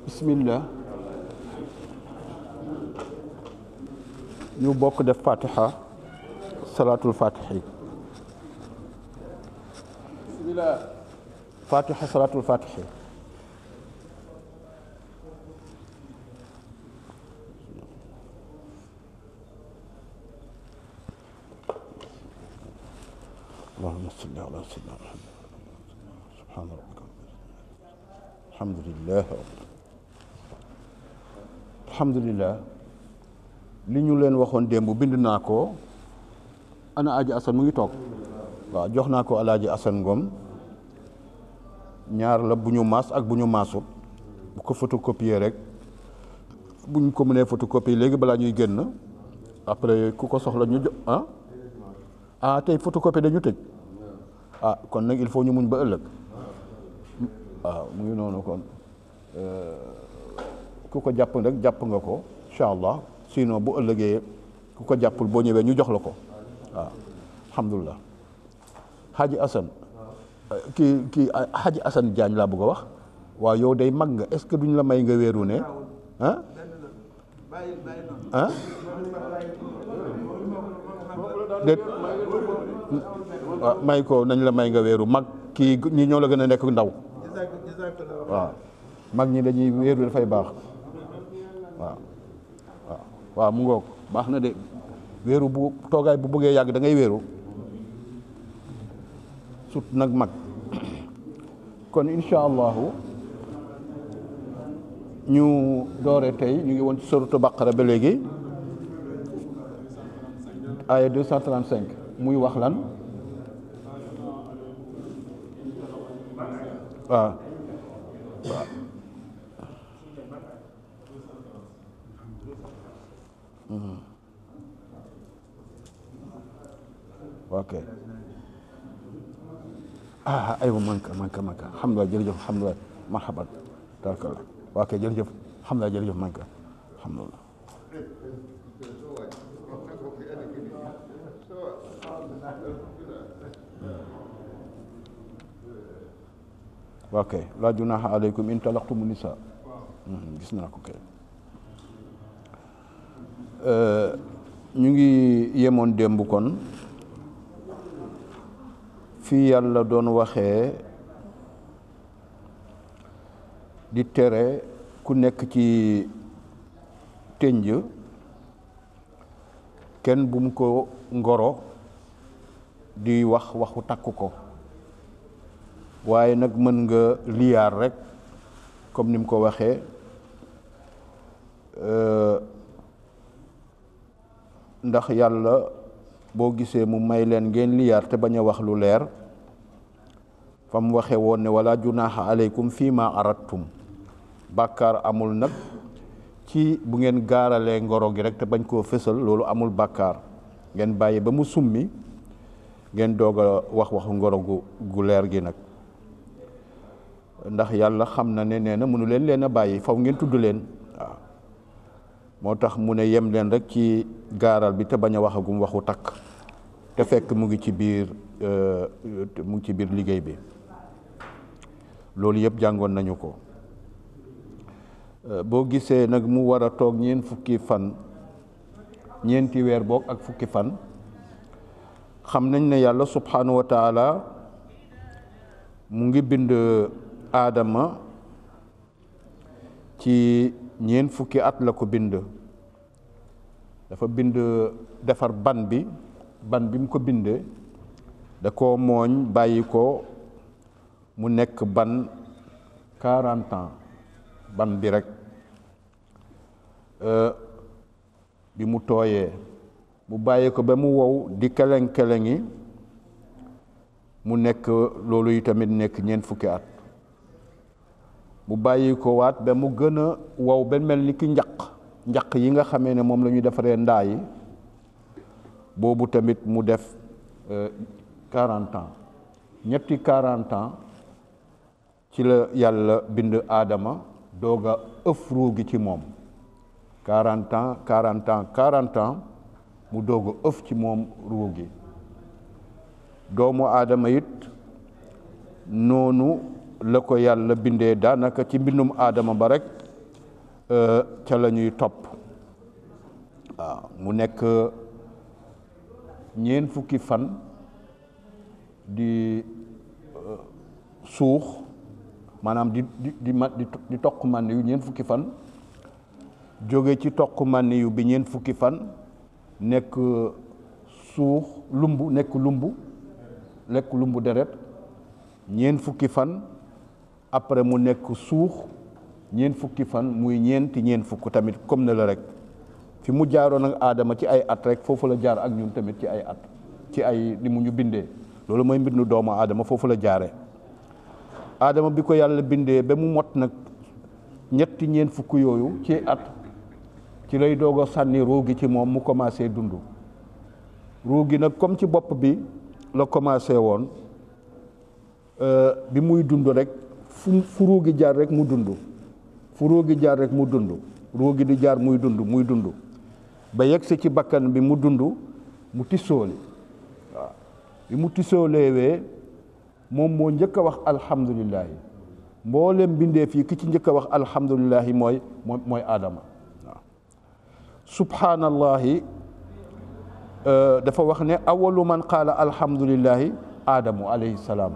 bismillah ñu bokk def fatiha salatul fatihi bismillah fatiha salatul fatihi allahumma salli ala sayyidina muhammad subhana rabbika alhamdulillah li ñu leen waxoon démb bind naa ko ana aji asan mu ngi toog waaw jox naa ko alaaji asan Ngom ñaar la bu ñu maas ak bu ñu maasut bu ko photocopier rek bu ñu ko mënee photocopier léegi balaa ñuy génn après ku ko soxla ñu tey photocopie dañu tëj kon nag il faut ñu muñ ba ëllëg waaw mu ngi noonu kon ku ko jàpp rek jàpp nga ko incha allah sinon bu ëllëgee ku ko jàppul boo ñëwee ñu jox la ko waaw alhamdulilah Haji Assane kii Haji Assane Diagne laa bëgg a wax waaw yow day mag nga est-ce que duñ la may nga wéeru ne déet may ko nañ la may nga wéeru mag kii ñi ñoo la gën a nekk ndaw waaw mag ñi dañuy wéeru dafay baax waaw mu ngoog baax na de wéeru bu toogaay bu bëggee yàgg da ngay wéeru sut nag mag kon insha allahu ñu doore tey ñu ngi woon ci suratu Baqara ba léegi aya 235 muy wax lan waaw ok aywa manka alhamdulilah jërëjëf alhamdulilah marhaban tabarkallah ok jërëjëf alhamdulilah jërëjëf manka alhamdulilah ok la junaha alaykum in talaqtumu nisa gis naa ko kay ñu ngi yemoon démb kon fii yàlla doon waxee di tere ku nekk ci tënj kenn bu mu ko ngoro di wax waxu takk ko waaye nag mën nga liyaar rek comme ni mu ko waxee ndax yàlla boo gisee mu may leen ngeen liyaar te bañ a wax lu leer fa mu waxee woon ne wala junaha aleykum fii ma aradtum bàkkaar amul nag ci bu ngeen gaaralee ngoro gi rek te bañ koo fësal loolu amul bàkkaar ngeen bàyyi ba mu summi ngeen doog a wax waxu ngoro gu leer gi nag ndax yàlla xam na ne nee na mënu leen a bàyyi faw ngeen tudd leen waaw moo tax mu ne yem leen rek ci gaaral bi te bañ a waxagum waxu takk te fekk mu ngi ci biir liggéey bi loolu yëpp jàngoon nañu ko boo gisee nag mu war a toog ñeenti weer boog ak fukki fan xam nañ ne yàlla subhanahu wa taala mu ngi bind aadama ci ñeent fukki at la ko bind dafa bind defar ban bi mu ko bindee da koo mooñ bàyyi ko mu nekk ban 40 ans ban bi rek bi mu tooyee mu bàyyi ko ba mu wow di keleng-kelengi mu nekk loolu yi tamit nekk ñeent fukki at mu bàyyi ko waat ba mu gën a wow ba mel ni ki njaq yi nga xamee ne moom la ñu defaree ndaa yi boobu tamit mu def 40 ans ñetti 40 ans ci la yàlla bind aadama doog a ëf ruu gi ci moom 40 ans mu doog a ëf ci moom ruu gi doomu aadama it noonu la ko yàlla bindee daanaka ci mbindum aadama ba rek ca la ñuy topp waaw mu nekk ñeent fukki fan di suux maanaam di toq mànni yu ñeent fukki fan jóge ci toq mànni yu bi ñeent fukki fan nekk suux lumbu nekk lumbu deret ñeent fukki fan après mu nekk suux ñeent fukki fan muy ñeent fukk tamit comme ne la rek fi mu jaaroon ak aadama ci ay at rek foofu la jaar ak ñun tamit ci ay at ci ay ni mu ñu bindee loolu mooy mbindu doomu aadama foofu la jaare aadama bi ko yàlla bindee ba mu mot nag ñeent fukk yooyu ci at ci lay doog a sànni ruu gi ci moom mu commencé dund ruu gi nag comme ci bopp bi la commencé woon bi muy dund rek fu ruu gi jaar rek mu dund fu ruu gi jaar rek mu dund ruu gi di jaar muy dund ba yegsi ci bakkan bi mu dund mu tissooli waaw bi mu tissooleewee moom moo njëkk a wax alhamdulillahi mboolem bindee fii ki ci njëkk a wax alhamdulillahi mooy aadama waaw subhaanallahi dafa wax ne awalu man qaala alhamdulillahi aadamu alayhi salaam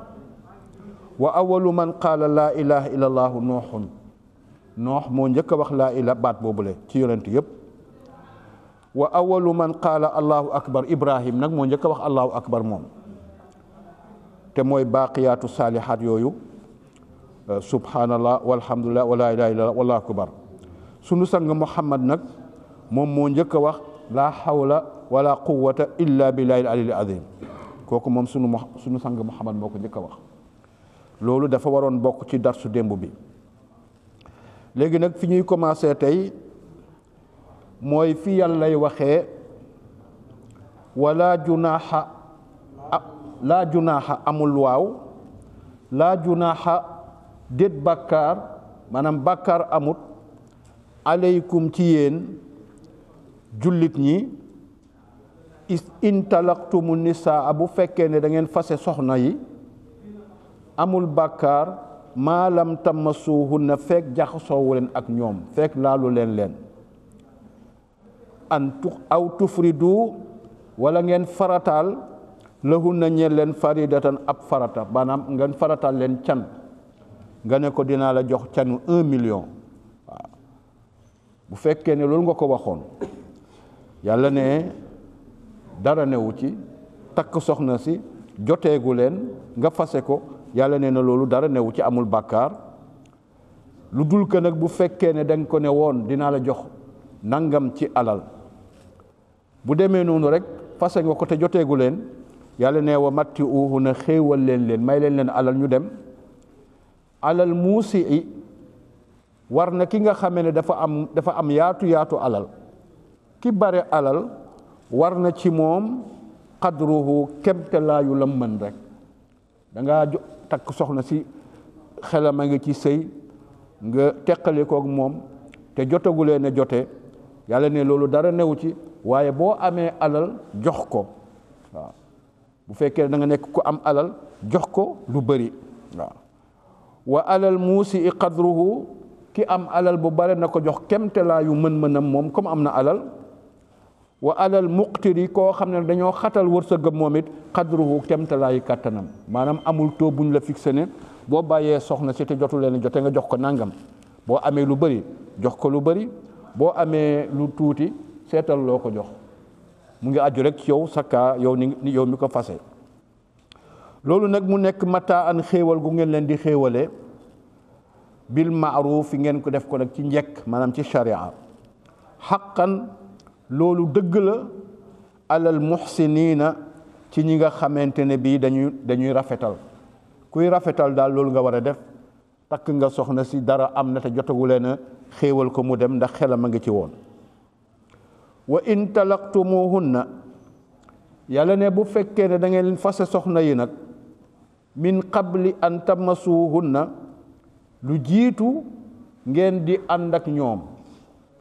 wa awalu man qaala laa ilaha illa allahu noox moo njëkk a wax laa ila baat boobule ci yonent yëpp wa awalu man qaala allahu akbar ibrahim nag moo njëkk a wax allahu akbar moom te mooy baaqiyaatu saalihaat yooyu subhanallah walhamdulillah wa laa ilaha illallah wallahu akbar sunu sang muhammad nag moom moo njëkk a wax laa hawla wala quwwata illa billahi al-aliyyil azim kooku moom sunu sang muhammad moo ko njëkk a wax loolu dafa waroon bokk ci darsu démb bi léegi nag fi ñuy commencé tey mooy fi yàllay waxee wala junaaxa laa junaaxa amul waaw laa junaaxa déet bàkkaar maanaam bàkkaar amut aleykum ci yéen jullit ñi in talaqtumu nisaa bu fekkee ne da ngeen fase soxna yi amul bàkkaar maalam tammasuhunna fekk jaxasoowu leen ak ñoom fekk laalu leen aw tufridu wala ngeen farataal lahunna ñeel leen faridatan ab farata maanaam ngeen farataal leen can nga ne ko dinaa la jox canu 1 million waaw bu fekkee ne loolu nga ko waxoon yàlla ne dara newu ci takk soxna si joteegu leen nga fase ko yàlla nee na loolu dara newu ci amul bàkkaar lu dul ko nag bu fekkee ne danga ko ne woon dinaa la jox nangam ci alal bu demee noonu rek fase nga ko te joteegu leen yàlla ne wa matti uuhu na xéewal leen may leen alal ñu dem alal muusi i war na ki nga xamee ne dafa am yaatu alal ki bare alal war na ci moom qadruhu kemte laayu la mën rek da ngaa takk soxna si xelam a ngi ci sëy nga teqali koog moom te jotagulee ne jote yàlla ne loolu dara newu ci waaye boo amee alal jox ko waaw bu fekkee da nga nekk ku am alal jox ko lu bëri waaw wa alal muusi i qadruhu ki am alal bu bare na ko jox kemte laayu mën-mënam moom comme am na alal wa alal muqtiri koo xam ne dañoo xatal wërsëgam moom it qadruhu kemte laayu kàttanam maanaam amul taux buñ la fixé ne boo bàyyee soxna si te jotu leen jote nga jox ko nangam boo amee lu bëri jox ko lu bëri boo amee lu tuuti seetal loo ko jox mu ngi aju rek yow sakka yow mi ko fase loolu nag mu nekk mataa an xéewal gu ngeen leen di xéewalee bil maaruf ngeen ko def ko nag ci njekk maanaam ci sharia xaqan loolu dëgg la alal muhsiniina ci ñi nga xamante ne bii dañuy rafetal kuy rafetal daal loolu nga war a def takk nga soxna si dara am na te jotagu leen a xéewal ko mu dem ndax xelam a ngi ci woon wa in talaqtumuhunna yàlla ne bu fekkee ne da ngeen fase soxna yi nag min qabli an tamasuhunna lu jiitu ngeen di ànd ak ñoom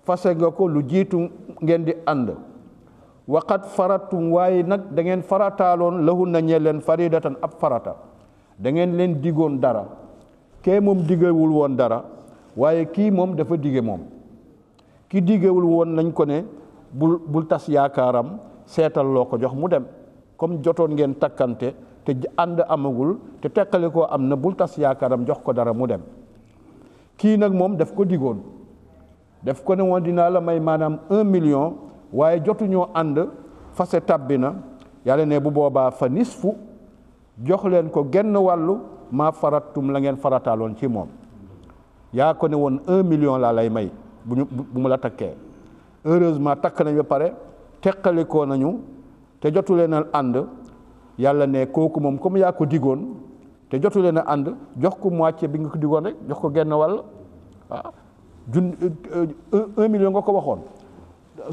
fase nga ko lu jiitu ngeen di ànd waqad faratum waaye nag da ngeen farataaloon lahunna ñeel leen faridatan ab farata da ngeen leen digoon dara kee moom digewul woon dara waaye kii moom dafa dige moom ki diggewul woon nañ ko ne bul tas yaakaaram seetal loo ko jox mu dem comme jotoon ngeen takkante te ànd amagul te teqali koo am na bul tas yaakaaram jox ko dara mu dem kii nag moom daf ko digoon daf ko ne woon dinaa la may maanaam 1 million waaye jotuñoo ànd fase tàbbi na yàlla ne bu boobaa fa nisfu jox leen ko genn wàllu maa farattum la ngeen farataaloon ci moom yaa ko ne woon 1 million laa lay may bu mu la takkee heureusement takk nañ ba pare teqalikoo nañu te jotu leen a ànd yàlla ne kooku moom comme yaa ko digoon te jotu leen a ànd jox ko moitié bi nga ko digoon rek jox ko genn wàll waaw 1 million nga ko waxoon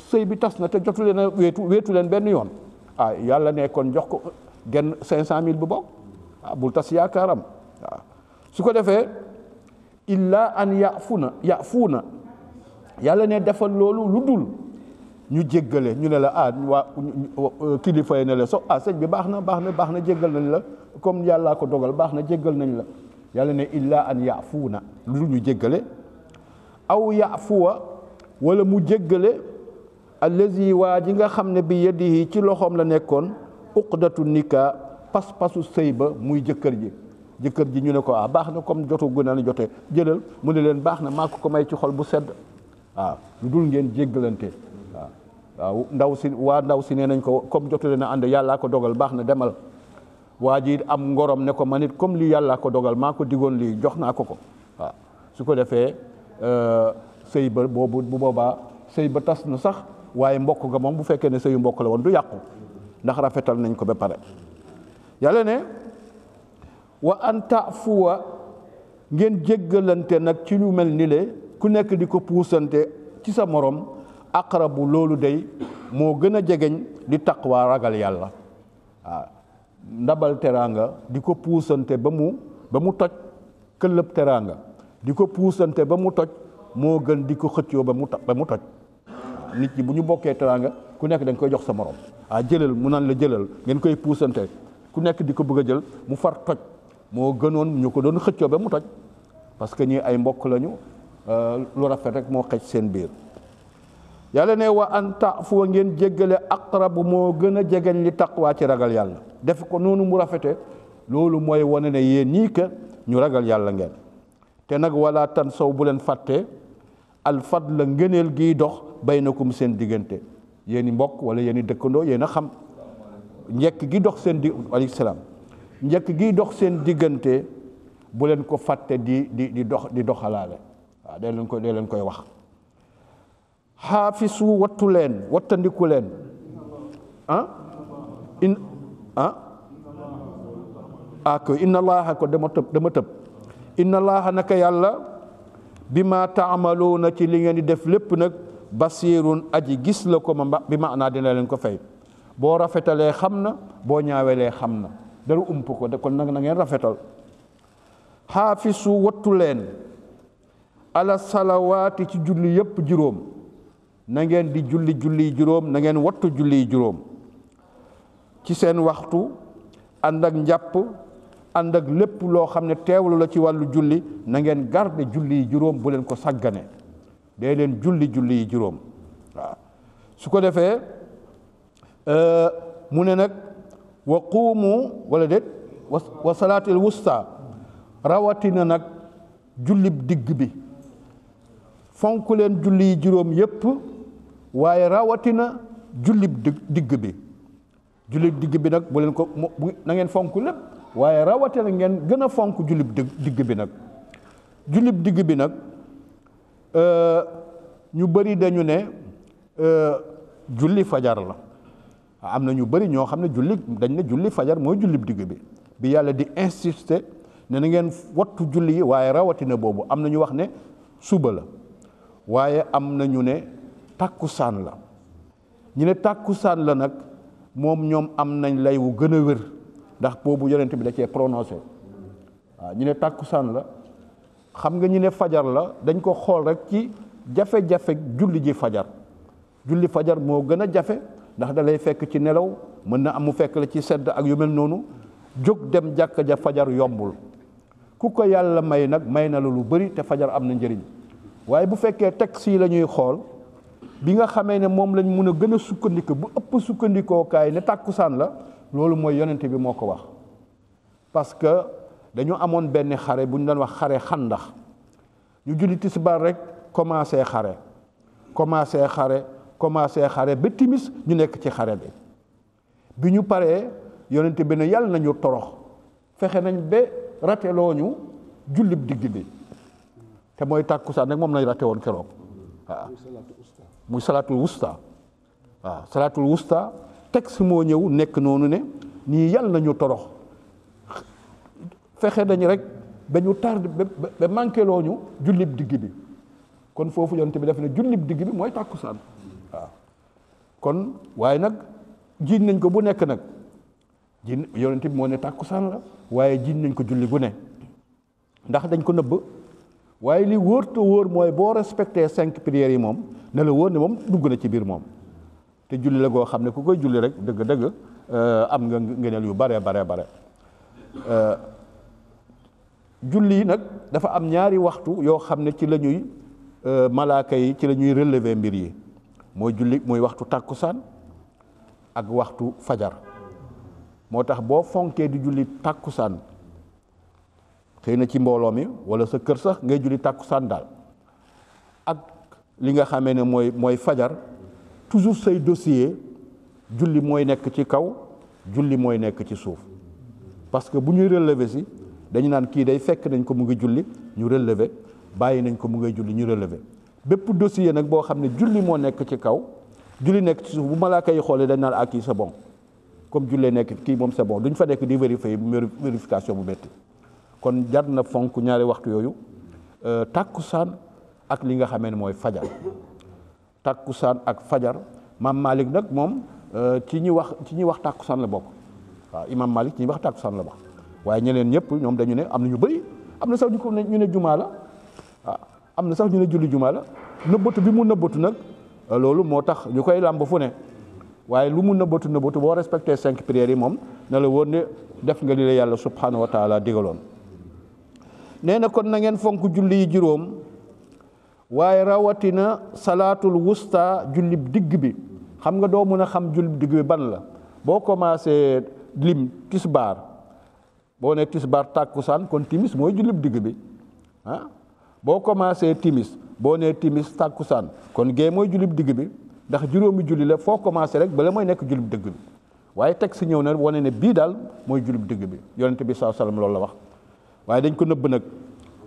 sëy bi tas na te jotu leen a wéetu leen benn yoon yàlla ne kon jox ko genn 500,000 bu bokk bul tas yaakaaram waaw su ko defee illa an yafuuna yàlla ne defal loolu lu dul ñu jéggale ñu ne la waa kilifa yi ne la sëñ bi baax na jéggal nañ la comme yàllaa ko dogal baax na jéggal nañ la yàlla ne illa an yafuuna lu dul ñu jéggale aw yafuwa wala mu jéggale allazi waa ji nga xam ne bi yadihi ci loxoom la nekkoon uqdatu nika pas-pasu sëy ba muy jëkkër ji ñu ne ko baax na comme jotu gën a jotee jëlal mu ne leen baax na maa ko may ci xol bu sedd lu dul ngeen jéggalante waaw ndaw si nee nañ ko comme jotu leen a ànd yàllaa ko dogal baax na demal waa ji am ngorom ne ko man it comme lii yàllaa ko dogal maa ko digoon lii jox naa ko waaw su ko defee sëy ba boobu bu boobaa sëy ba tas na sax waaye mbokk ga moom bu fekkee ne sëyu mbokk la woon du yàqu ndax rafetal nañ ko ba pare yàlla ne wa an taafuwa ngeen jéggalante nag ci lu mel ni le ku nekk di ko puusante ci sa morom aqrabu loolu day moo gën a jegeñ di taqwa ragal yàlla ndabal teraanga di ko puusante ba mu toj këllëb teraanga di ko puusante ba mu toj moo gën di ko xëccoo ba mu toj nit ñi bu ñu bokkee teraanga ku nekk da nga koy jox sa morom jëlal mu naan la jëlal ngeen koy puusante ku nekk di ko bëgg a jël mu far toj moo gënoon ñu ko doon xëccoo ba mu toj parce que ñi ay mbokk lañu lu rafet rek moo xëcc seen biir yàlla ne wa an ta'fu ngeen jéggale aqrabu moo gën a jegeñ li taqwa ci ragal yàlla def ko noonu mu rafete loolu mooy wane ne yéen ñii que ñu ragal yàlla ngeen te nag wala tan sow bu leen fàtte al fadla ngëneel giy dox baynakum seen diggante yéen i mbokk wala yéen i dëkkandoo yéen a xam njëkk gi dox seen alayhi salaam njëkk gi dox seen diggante bu leen ko fàtte di doxalaale waaw dee leen koy wax xaafisu wattu leen wattandiku leen ko inna allaha ko dama tëb inna allaha naka yàlla bi ma taamaluuna ci li ngeen di def lépp nag basirun aji gis la ko bi maanaa dina leen ko fay boo rafetalee xam na boo ñaawelee xam na dara ump ko kon nag na ngeen rafetal xaafisu wattu leen ala salawaati ci julli yépp juróom na ngeen di julli juróom na ngeen wattu julli juróom ci seen waxtu ànd ak njàpp ànd ak lépp loo xam ne teewlu la ci wàllu julli na ngeen garde julli juróom bu leen ko sàggane dee leen julli juróom waaw su ko defee mu ne nag wa quumu wala déet wa salaatil wusta rawatina nag jullib digg bi fonk leen julli juróom yépp waaye rawatina jullib digg bi jullib digg bi nag bu leen ko na ngeen fonk lépp waaye rawatina ngeen gën a fonk jullib digg bi nag jullib digg bi nag ñu bëri dañu ne julli fajar la am na ñu bëri ñoo xam ne dañ ne julli fajar mooy jullib digg bi yàlla di insister ne na ngeen wattu julli yi waaye rawatina boobu am na ñu wax ne suba la waaye am na ñu ne tàkkusaan la ñu ne tàkkusaan la nag moom ñoom am nañ lay wu gën a wér ndax boobu yonent bi da cee prononcé waaw ñu ne tàkkusaan la xam nga ñu ne fajar la dañ ko xool rek ci jafe-jafe julli ji fajar julli fajar moo gën a jafe ndax da lay fekk ci nelaw mën na am mu fekk la ci sedd ak yu mel noonu jóg dem jàkka ja fajar yombul ku ko yàlla may nag may na la lu bëri te fajar am na njëriñ waaye bu fekkee texte yi la ñuy xool bi nga xamee ne moom lañ mun a gën a sukkandiku bu ëpp sukkandikookaay ne tàkkusaan la loolu mooy yonente bi moo ko wax parce que dañu amoon benn xare bu ñu doon wax xare xandax ñu julli tisbaar rek commencé xare ba timis ñu nekk ci xare bi ñu paree yonente bi ne yàlla nañu torox fexe nañ ba rateloo ñu jullib digg bi te mooy tàkkusaan nag moom lañ rate woon keroog waaw muy salaatul wusta waaw salaatul wusta texte moo ñëw nekk noonu ne nii yàlla nañu torox fexe nañ rek ba ñu tardé ba manqué loo ñu jullib digg bi kon foofu yonent bi def ne jullib digg bi mooy tàkkusaan waaw kon waaye nag jiiñ nañ ko bu nekk nag jiiñ yonent bi moo ne tàkkusaan la waaye jiiñ nañ ko julli gu ne ndax dañ ko nëbb waaye li wóor te wóor mooy boo respecté 5 prières yi moom ne la wóor ne moom dugg na ci biir moom te julli la goo xam ne ku koy julli rek dëgg am nga ngëneel yu bare julli yi nag dafa am ñaari waxtu yoo xam ne ci la ñuy malaaka yi ci la ñuy relever mbir yi mooy julli mooy waxtu tàkkusaan ak waxtu fajar moo tax boo fonkee di julli tàkkusaan xëy na ci mbooloo mi wala sa kër sax ngay julli tàkkusaan daal ak li nga xamee ne mooy fajar toujours say dossier julli mooy nekk ci kaw julli mooy nekk ci suuf parce que bu ñuy relever si dañu naan kii day fekk nañ ko mu ngi julli ñu relever bàyyi nañ ko mu ngay julli ñu relever bépp dossier nag boo xam ne julli moo nekk ci kaw julli nekk ci suuf bu malaaka yi xoolee dañ naan ak kii c'est bon comme jullee nekk kii moom c'est bon duñ fa nekk di vérification bu métti kon jar na fonk ñaari waxtu yooyu tàkkusaan ak li nga xamee ne mooy fajar tàkkusaan ak fajar maam Malik nag moom ci ñi wax tàkkusaan la bokk waaw imam Malik ci ñi wax tàkkusaan la bokk waaye ñeneen ñëpp ñoom dañu ne am na ñu bëri am na sax ñu ne jumaa la waaw am na sax ñu ne julli jumaa la nëbbatu bi mu nëbbatu nag loolu moo tax ñu koy làmb fu ne waaye lu mu nëbbatu boo respecté 5 prières yi moom na la woon ne def nga li la yàlla subhanahu wa taala digaloon nee na kon na ngeen fonk julli yi juróom waaye rawatina salaatul wusta jullib digg bi xam nga doo mën a xam jullib digg bi ban la boo commencé lim tisbaar boo ne tisbaar tàkkusaan kon timis mooy jullib digg bi boo commencé timis boo ne timis tàkkusaan kon gee mooy jullib digg bi ndax juróomi julli la foo commencé rek bala mooy nekk jullib digg bi waaye teg si ñëw na wane ne bii daal mooy jullib digg bi yonente bi sallallahu alayhi wasallam loolu la wax waaye dañ ko nëbb nag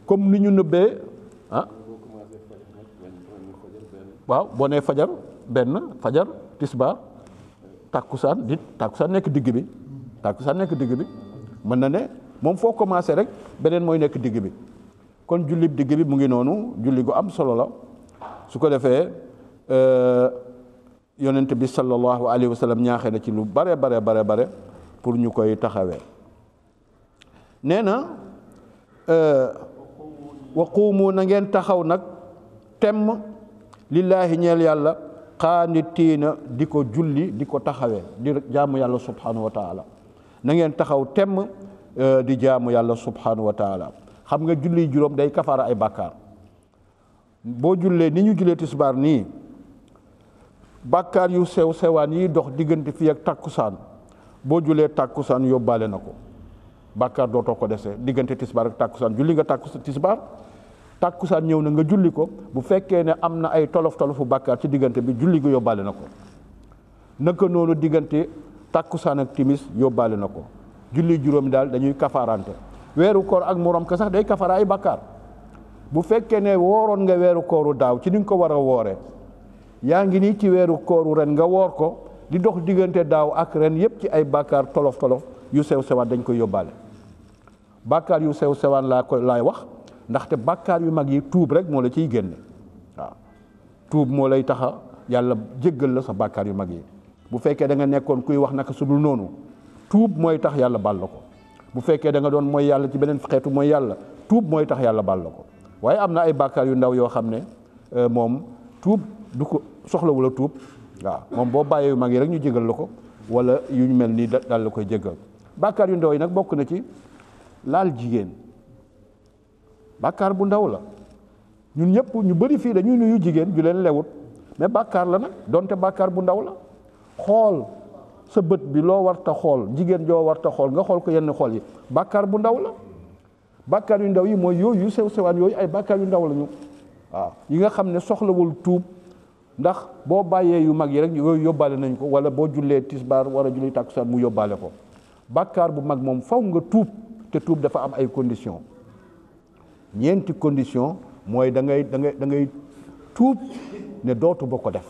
comme ni ñu nëbbee waaw boo nee fajar benn fajar tisbaar tàkkusaan nekk digg bi mën na ne moom foo commencé rek beneen mooy nekk digg bi kon jullib digg bi mu ngi noonu julli gu am solo la su ko defee yonent bi sallallahu alayhi wa sallam ñaaxee na ci lu bare pour ñu koy taxawee nee na wa quumu na ngeen taxaw nag temm lillaahi ñeel yàlla qaanitiina di ko julli di ko taxawee di jaamu yàlla subhanahu wa taala na ngeen taxaw temm di jaamu yàlla subhanahu wa taala xam nga julli juróom day kafaara ay bàkkaar boo jullee ni ñu jullee tisbaar nii bàkkaar yu sew sewaan yi dox diggante fii ak takkusaan boo jullee takkusaan yóbbaale na ko bàkkaar dootoo ko dese diggante tisbaar ak takkusaan julli nga tisbaar takkusaan ñëw na nga julli ko bu fekkee ne am na ay tolofu bàkkaar ci diggante bi julli gi yóbbaale na ko naka noonu diggante takkusaan ak timis yóbbaale na ko julli juróomi daal dañuy kafaarante weeru koor ak morom ka sax day kafaara ay bàkkaar bu fekkee ne wooroon nga weeru kooru daaw ci ni nga ko war a wooree yaa ngi nii ci weeru kooru ren nga woor ko di dox diggante daaw ak ren yépp ci ay bàkkaar tolof yu sew sewaan dañ koy yóbbaale bàkkaar yu sew sewaan laay wax ndaxte bàkkaar yu mag yi tuub rek moo la ciy génne waaw tuub moo lay taxa yàlla jéggal la sa bàkkaar yu mag yi bu fekkee da nga nekkoon kuy wax naka su dul noonu tuub mooy tax yàlla baal la ko bu fekkee da nga doon mooy yàlla ci beneen xeetu mooy yàlla tuub mooy tax yàlla baal la ko waaye am na ay bàkkaar yu ndaw yoo xam ne moom tuub du ko soxlawul a tuub waaw moom boo bàyyee yu mag yi rek ñu jégal la ko wala yu ñu mel nii daal la koy jégal bàkkaar yu ndaw yi nag bokk na ci laal jigéen bàkkaar bu ndaw la ñun ñëpp ñu bëri fii dañuy nuyu jigéen ju leen lewut mais bàkkaar la nag donte bàkkaar bu ndaw la xool sa bët bi loo war ta xool jigéen joo war ta xool nga xool ko yenn xool yi bàkkaar bu ndaw la bàkkaar yu ndaw yi mooy yooyu yu sew sewaan yooyu ay bàkkaar yu ndaw lañu waaw yi nga xam ne soxlawul tuub ndax boo bàyyee yu mag yi rek yooyu yóbbaale nañ ko wala boo jullee tisbaar war a julli takkusaan mu yóbbaale ko bàkkaar bu mag moom faw nga tuub te tuub dafa am ay conditions ñeenti condition mooy da ngay tuub ne dootu ba ko def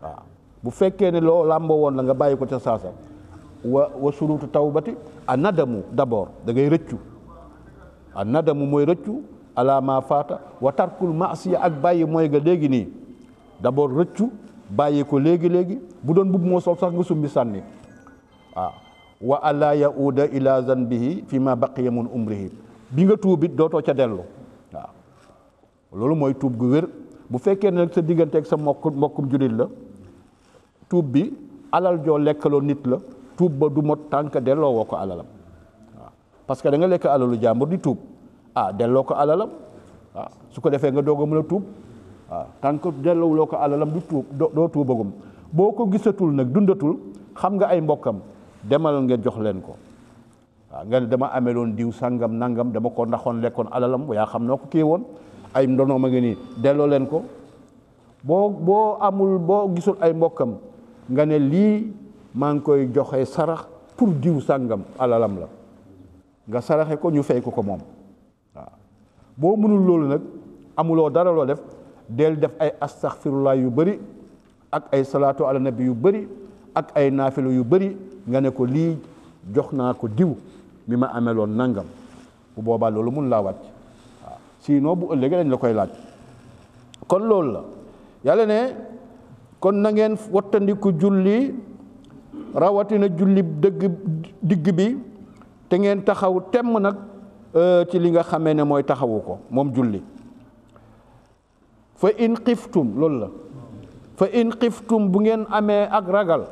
waaw bu fekkee ne loo làmboo woon la nga bàyyi ko ca saasa wa surutu tawbati a nadamu d'abord da ngay rëccu a nadamu mooy rëccu ala ma faata wa tarkul maasiya ak bàyyi mooy nga léegi nii d'abord rëccu bàyyi ko léegi bu doon bub moo sol sax nga sumbi sànni waaw wa alla yauda ila zanbihi fi ma baqiya min umrihi bi nga tuubit dootoo ca dellu waaw loolu mooy tuub gu wér bu fekkee ne nag sa diggante ak sa mbokkum julit la tuub bi alal joo lekkaloo nit la tuub ba du mot tànk delloo woo ko alalam waaw parce que da nga lekk alalu jàmbur di tuub delloo ko alalam waaw su ko defee nga doog a mën a tuub waaw tànk delloowuloo ko alalam du tuub doo tuubagum boo ko gisatul nag dundatul xam nga ay mbokkam demal nga jox leen ko waaw nga ne dama ameloon diw sàngam nangam dama ko ndaxoon lekkoon alalam yaa xam noo ko kii woon ay ndonoom a ngi nii delloo leen ko boo amul boo gisul ay mbokkam nga ne lii maa ngi koy joxe sarax pour diw sàngam alalam la nga saraxe ko ñu fay ko moom waaw boo mënul loolu nag amuloo dara loo def del def ay astaghfirullah yu bëri ak ay salaatu ala nabi yu bëri ak ay naafilu yu bëri nga ne ko lii jox naa ko diw mi ma ameloon nangam bu boobaa loolu mun laa wàcc waaw sinon bu ëllëgee dañ la koy laaj kon loolu la yàlla ne kon na ngeen wattandiku julli rawatina julli digg bi te ngeen taxaw temm nag ci li nga xamee ne mooy taxawu ko moom julli fa in xiftum loolu la fa in xiftum bu ngeen amee ak ragal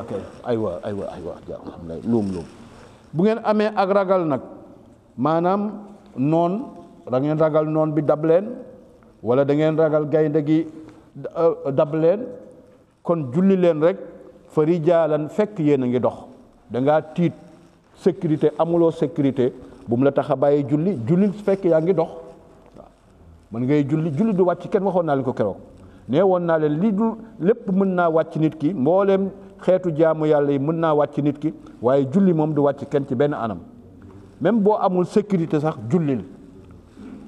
ok aywa xam ne luum bu ngeen amee ak ragal nag maanaam noon da ngeen ragal noon bi dab leen wala da ngeen ragal gaynde gi dab leen kon julli leen rek fa rijaalan fekk yéen a ngi dox da ngaa tiit sécurité amuloo sécurité bu mu la tax a bàyyi julli fekk yaa ngi dox waaw man ngay julli du wàcc kenn waxoon naa leen ko keroog nee woon naa leen lii du lépp mën naa wàcc nit ki mbooleem xeetu jaamu yàlla yi mën naa wàcc nit ki waaye julli moom du wàcc kenn ci benn anam même boo amul sécurité sax jullil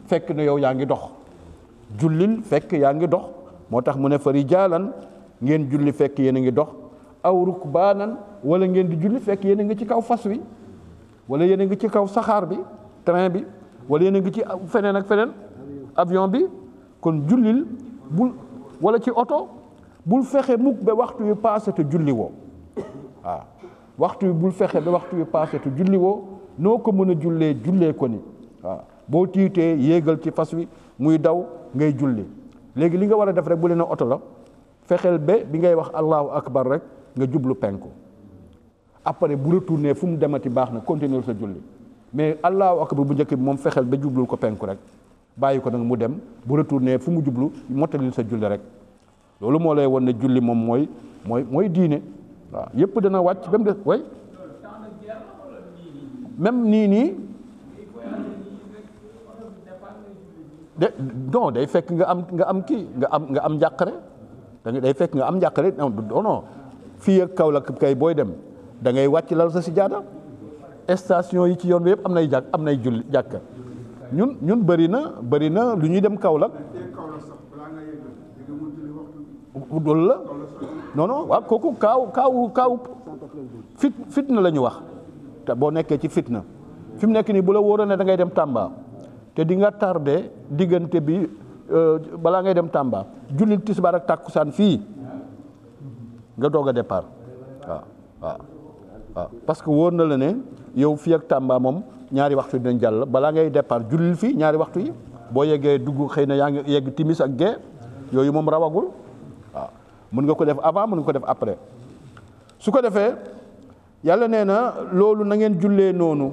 fekk ne yow yaa ngi dox jullil fekk yaa ngi dox moo tax mu ne fa rijaalan ngeen julli fekk yéen a ngi dox aw rukbaanan wala ngeen di julli fekk yéen a ngi ci kaw fas wi wala yéen a ngi ci kaw saxaar bi train bi wala yéen a ngi ci feneen ak feneen avion bi kon jullil bul wala ci oto bul fexe mukk ba waxtu wi passé te julli woo waaw waxtu wi bul fexe ba waxtu wi passé te julli woo noo ko mën a jullee ko ni waaw boo tiitee yéegal ci fas wi muy daw ngay julli léegi li nga war a def rek bu leen oto la fexeel ba bi ngay wax allahu akbar rek nga jublu penku après bu retourné fu mu demati baax na continuer sa julli mais allahu akbar bu njëkk bi moom fexeel ba jublul ko penku rek bàyyi ko nag mu dem bu retourné fu mu jublu mottalil sa julli rek loolu moo lay won ne julli moom mooy diine waaw yépp dana wàcc ba mu des way même nii de non day fekk nga am kii nga am njàqare day fekk nga am njàqare non fii ak Kaolack kay booy dem da ngay wàcc lal sa sijaada station yi ci yoon bi yëpp am nay julli jàkka ñun bëri na lu ñuy dem Kaolack loolu la non waaw kooku kaaw fitna la ñu wax te boo nekkee ci fitna fi mu nekk nii bu la wóoroon ne da ngay dem Tamba te di nga tardé diggante bi balaa ngay dem Tamba julli tisbaar ak tàkkusaan fii nga doog a départ waaw parce que wóor na la ne yow fii ak Tamba moom ñaari waxtu dinañ jàll balaa ngay départ jullil fii ñaari waxtu yi boo yeggee dugg xëy na yaa ngi yegg timis ak gee yooyu moom rawagul waaw mën nga ko def avant mën nga ko def après su ko defee yàlla nee na loolu na ngeen jullee noonu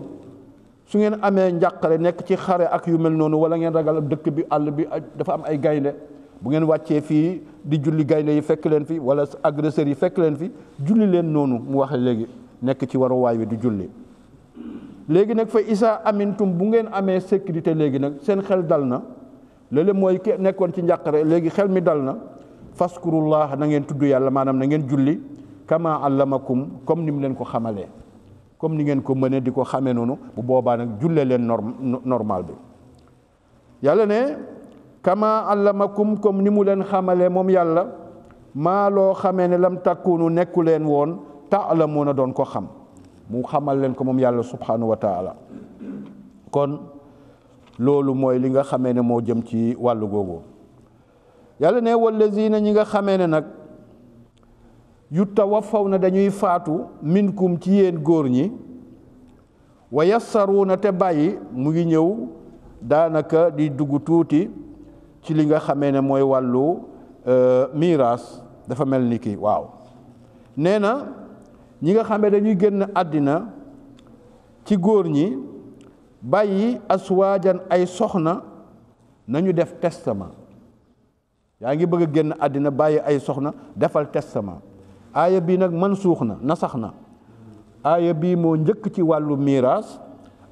su ngeen amee njàqare nekk ci xare ak yu mel noonu wala ngeen ragal dëkk bi àll bi dafa am ay gaynde bu ngeen wàccee fii di julli gaynde yi fekk leen fi wala agresseurs yi fekk leen fi julli leen noonu mu waxe léegi nekk ci waruwaay wi di julli. léegi nag fa isa amintum bu ngeen amee sécurité léegi nag seen xel dal na léeg-léeg mooy nekkoon ci njàqare léegi xel mi dal na faskurullah na ngeen tudd yàlla maanaam na ngeen julli kama allamakum comme ni mu leen ko xamalee comme ni ngeen ko mënee di ko xamee noonu bu boobaa nag julle leen normal bi yàlla ne kama allamakum comme ni mu leen xamalee moom yàlla maa loo xamee ne lam takkunu nekku leen woon ta'lamuuna doon ko xam mu xamal leen ko moom yàlla subhanahu wa taala kon loolu mooy li nga xamee ne moo jëm ci wàllu googu yàlla ne wallazina ñi nga xamee ne nag yu tawaffaw na dañuy faatu minkum ci yéen góor ñi wa yassaruuna te bàyyi mu ngi ñëw daanaka di dugg tuuti ci li nga xamee ne mooy wàllu miraas dafa mel ni ki waaw nee na ñi nga xamee dañuy génn àddina ci góor ñi bàyyi aswaajan ay soxna nañu def testament yaa ngi bëgg a génn àddina bàyyi ay soxna defal testament aaya bii nag mansuux na nasax na aaya bii moo njëkk ci wàllu miraas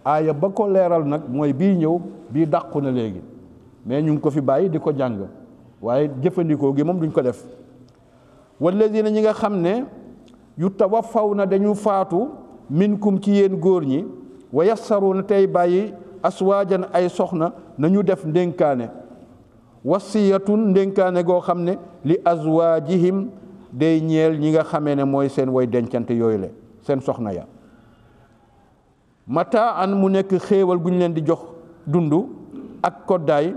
aaya ba ko leeral nag mooy bii ñëw bii dàqu na léegi mais ñu ngi ko fi bàyyi di ko jàng waaye jëfandikoo gi moom duñ ko def wallazina ñi nga xam ne yu tawaffaw na dañu faatu minkum ci yéen góor ñi wa yassaruuna tey bàyyi aswaajan ay soxna nañu def ndénkaane wasiyatun ndénkaane goo xam ne li azwaajihim day ñeel ñi nga xamee ne mooy seen way dencante yooyu le seen soxna ya mataan mu nekk xéewal gu ñu leen di jox dund ak koddaay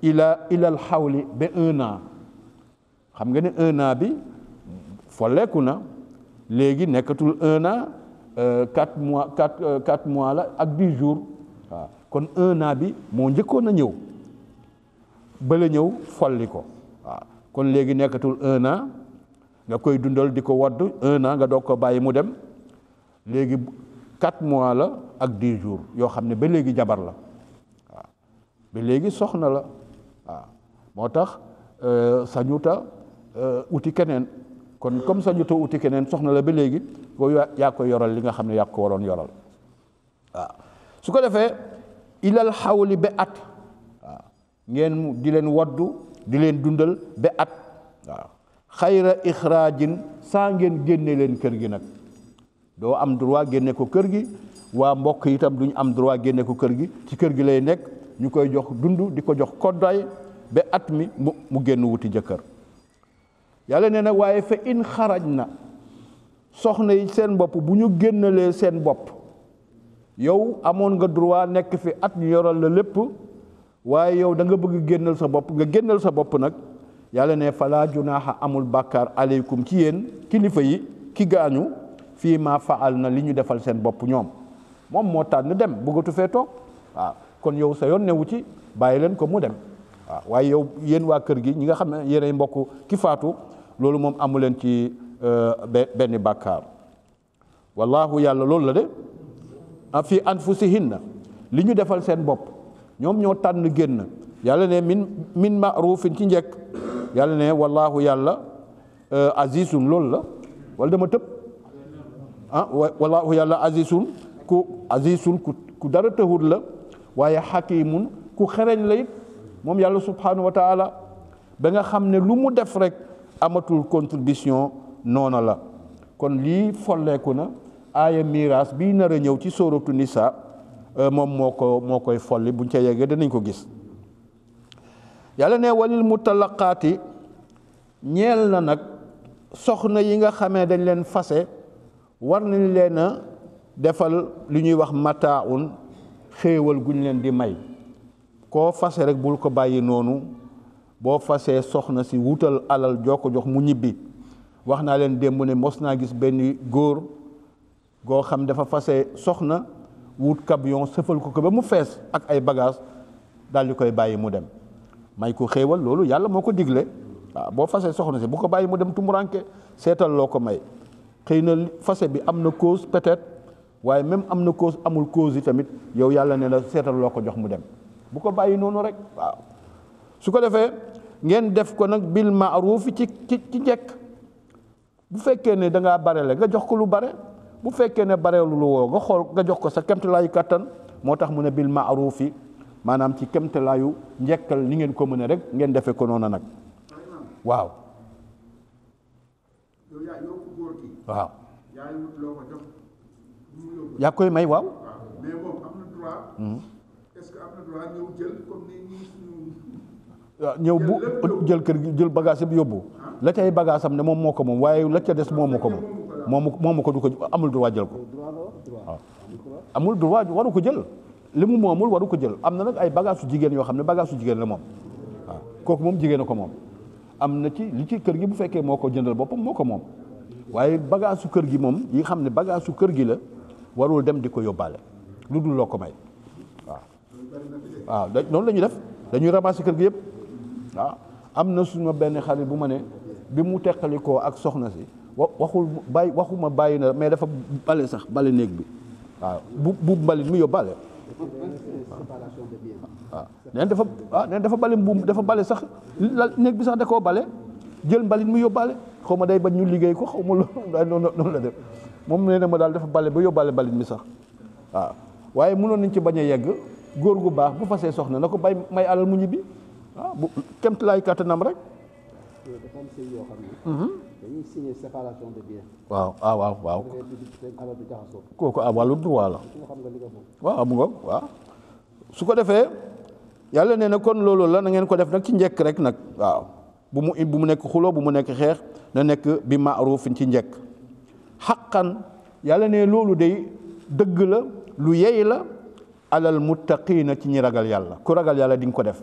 ilal xawli ba 1 an xam nga ne 1 an bi folleeku na léegi nekkatul 1 an 4 mois la ak 10 jours waaw kon 1 an bi moo njëkkoon a ñëw bala ñëw folli ko waaw kon léegi nekkatul 1 an nga koy dundal di ko wadd 1 an nga doog ko bàyyi mu dem léegi 4 mois la ak 10 jours yoo xam ne ba léegi jabar la waaw ba léegi soxna la waaw moo tax sañuta uti keneen kon comme sañuta uti keneen soxna la ba léegi boo yaa ko yoral li nga xam ne yaa ko waroon yoral waaw su ko defee ilal xawli ba at waaw ngeen di leen waddu di leen dundal ba at waaw xayra ixraajin saa ngeen génne leen kër gi nag doo am droit génne ko kër gi waa mbokk itam duñ am droit génne ko kër gi ci kër gi lay nekk ñu koy jox dund di ko jox koddaay ba at mi mu génn wuti jëkkër yàlla nee na waaye fa in xaraj na soxna yi seen bopp bu ñu génnalee seen bopp yow amoon nga droit nekk fi at ñu yoral la lépp waaye yow da nga bëgg génnal sa bopp nga génnal sa bopp nag yàlla ne fala junaaha amul bàkkaar aleykum ci yéen kilifa yi ki gaañu fii ma faal na li ñu defal seen bopp ñoom moom moo tànn dem bëggatu fee toog waaw kon yow sa yoon newu ci bàyyi leen ko mu dem waaw waaye yow yéen waa kër gi ñi nga xam ne yéenay mbokk ki faatu loolu moom amu leen ci benn bàkkaar wallahu yàlla loolu la de fi anfusihinna li ñu defal seen bopp ñoom ñoo tànn génn yàlla ne min ma'rufin ci njëkk yàlla ne wallahu yàlla azizun loolu la wala dama tëb wallahu yàlla azizun ku dara tëhut la waaye xakimun ku xereñ la it moom yàlla subhanahu wa taala ba nga xam ne lu mu def rek amatul contribution noona la kon lii folleeku na aaya miraas bii nar a ñëw ci sóoratu nisa moom moo koy folli buñ ca yeggee danañ ko gis yàlla ne walil mutalaqaati ñeel na nag soxna yi nga xamee dañ leen fase war nañ leen a defal li ñuy wax mataaun xéewal guñ leen di may koo fase rek bul ko bàyyi noonu boo fasee soxna si wutal alal joo ko jox mu ñibbi wax naa leen démb ne mos naa gis benn góor goo xam dafa fase soxna wut camion sëfal ko ba mu fees ak ay bagage daal di koy bàyyi mu dem may ko xéewal loolu yàlla moo ko digle waaw boo fasee soxna si bu ko bàyyi mu dem tumuranke seetal loo ko may xëy na fase bi am na cause peut-être waaye même am na cause amul cause yi tamit yow yàlla ne la seetal loo ko jox mu dem bu ko bàyyi noonu rek waaw su ko defee ngeen def ko nag bil ma'ruf ci njekk. bu fekkee ne da ngaa barele nga jox ko lu bare, bu fekkee ne barelu lu woo nga xool nga jox ko sa kemtalaayu kattan. moo tax mu ne bil ma'rufi maanaam ci kemtalaayu njekkal ni ngeen ko mën rek ngeen defee ko noonu nag. waaw. waaw. yaa koy may waaw. mais moom am na droit. est-ce que am na droit ñëw jël comme ni ñëw bu jël kër gi jël bagage bi yóbbu la cay bagage am ne moom moo ko moom waaye la ca des moomu ko moom moomu ko du ko amul droit jël ko waaw amul droit waru ko jël li mu moomul waru ko jël am na nag ay bagage su jigéen yoo xam ne bagage su jigéen la moom waaw kooku moom jigéen a ko moom am na ci li ci kër gi bu fekkee moo ko jëndal boppam moo ko moom waaye bagage su kër gi moom yi xam ne bagage su kër gi la warul dem di ko yóbbaale lu dul loo ko may waaw noonu la ñuy def dañuy ramasser kër gi yëpp waaw am na suma benn xale bu ma ne bi mu teqalikoo ak soxna si waxuma bàyyi na mais dafa bale sax bale néeg bi waaw bu mbalit mi yóbbaale waaw neen dafa bale mbuum dafa bale sax néeg bi sax da koo bale jël mbalit mi yóbbaale xaw ma day bañ ñu liggéey ko xaw ma noonu la def moom nee na ma daal dafa bale ba yóbbaale mbalit mi sax waaw waaye mënoon nañ ci bañ a yegg góor gu baax bu fasee soxna na ko bay may alal mu ñibbi waaw bu kemt laay kàttanam rek. dafa am sëy yoo xam ne. dañuy signer séparation de biens. waaw. kooku wàllu droit la. waaw mu ngoog waaw. su ko defee yàlla nee na kon loolu la na ngeen ko def nag ci njëkk rek nag waaw bu mu nekk xuloo bu mu nekk xeex na nekk bi ma'rufin ci njëkk. xaqan yàlla ne loolu day dëgg la lu yey la. alal muttaqiina ci ñi ragal yàlla ku ragal yàlla di nga ko def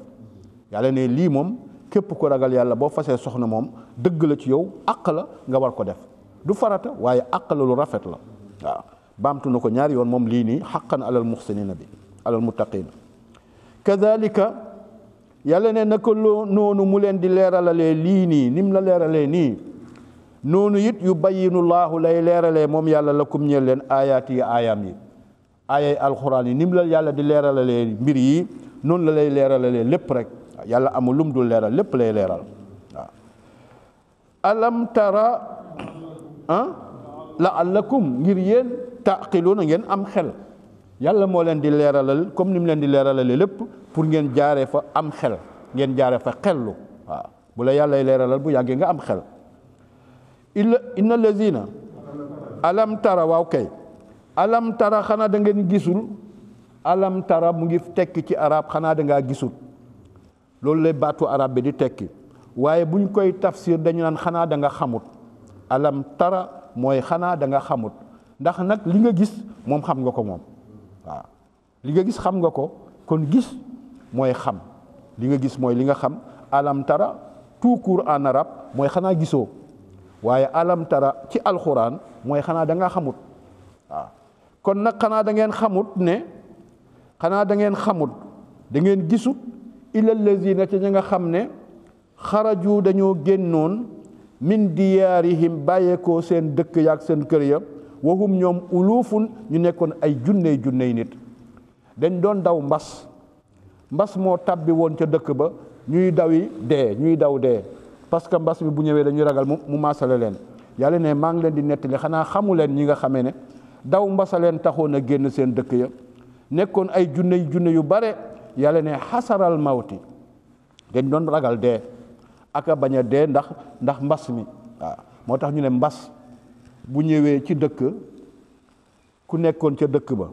yàlla ne lii moom képp ku ragal yàlla boo fasee soxna moom dëgg la ci yow àq la nga war ko def du farata waaye àq la lu rafet la waaw baamtu na ko ñaari yoon moom lii nii xaqan alal muxsiniina bi alal muttaqiina kadhalika yàlla ne naka noonu mu leen di leeralalee lii nii nim la leeralee nii noonu it yu bayyinu laahu lay leeralee moom yàlla lakum ñeel leen aayaati yi aayaam yi aayay alxuraan yi ni mu la yàlla di leeralalee mbir yi noonu la lay leeralalee lépp rek yàlla amul lum dul leeral lépp lay leeral waaw alam tara la'allakum ngir yéen taqiluuna ngeen am xel yàlla moo leen di leeralal comme ni mu leen di leeralalee lépp pour ngeen jaaree fa am xel ngeen jaaree fa xellu waaw bu la yàllay leeralal bu yàggee nga am xel inna lazina alam tara waaw kay alam tara xanaa da ngeen gisul alam tara mu ngi tekki ci arab xanaa da ngaa gisul loolu lay baatu arab bi di tekki waaye buñ koy tafsir dañu naan xanaa da nga xamut alam tara mooy xanaa da nga xamut ndax nag li nga gis moom xam nga ko moom waaw li nga gis xam nga ko kon gis mooy xam li nga gis mooy li nga xam alam tara tout court en arabe mooy xanaa gisoo waaye alam tara ci alxuraan mooy xanaa da nga xamut waaw kon nag xanaa da ngeen xamut ne xanaa da ngeen xamut da ngeen gisut ilal lazina ci ñi nga xam ne xaraju dañoo génnoon min diyaarihim bàyyeekoo seen dëkk yaak seen kër ya wahum ñoom ulufun ñu nekkoon ay junney nit dañ doon daw mbas moo tabbi woon ca dëkk ba ñuy daw dee parce que mbas bi bu ñëwee dañuy ragal mu maasale leen yàlla ne maa ngi leen di nettali xanaa xamu leen ñi nga xamee ne daw mbasa leen taxoon a génn seen dëkk ya nekkoon ay junne yu bare yàlla ne xasaral mawti dañ doon ragal dee aka bañ a dee ndax mbas mi waaw moo tax ñu ne mbas bu ñëwee ci dëkk ku nekkoon ca dëkk ba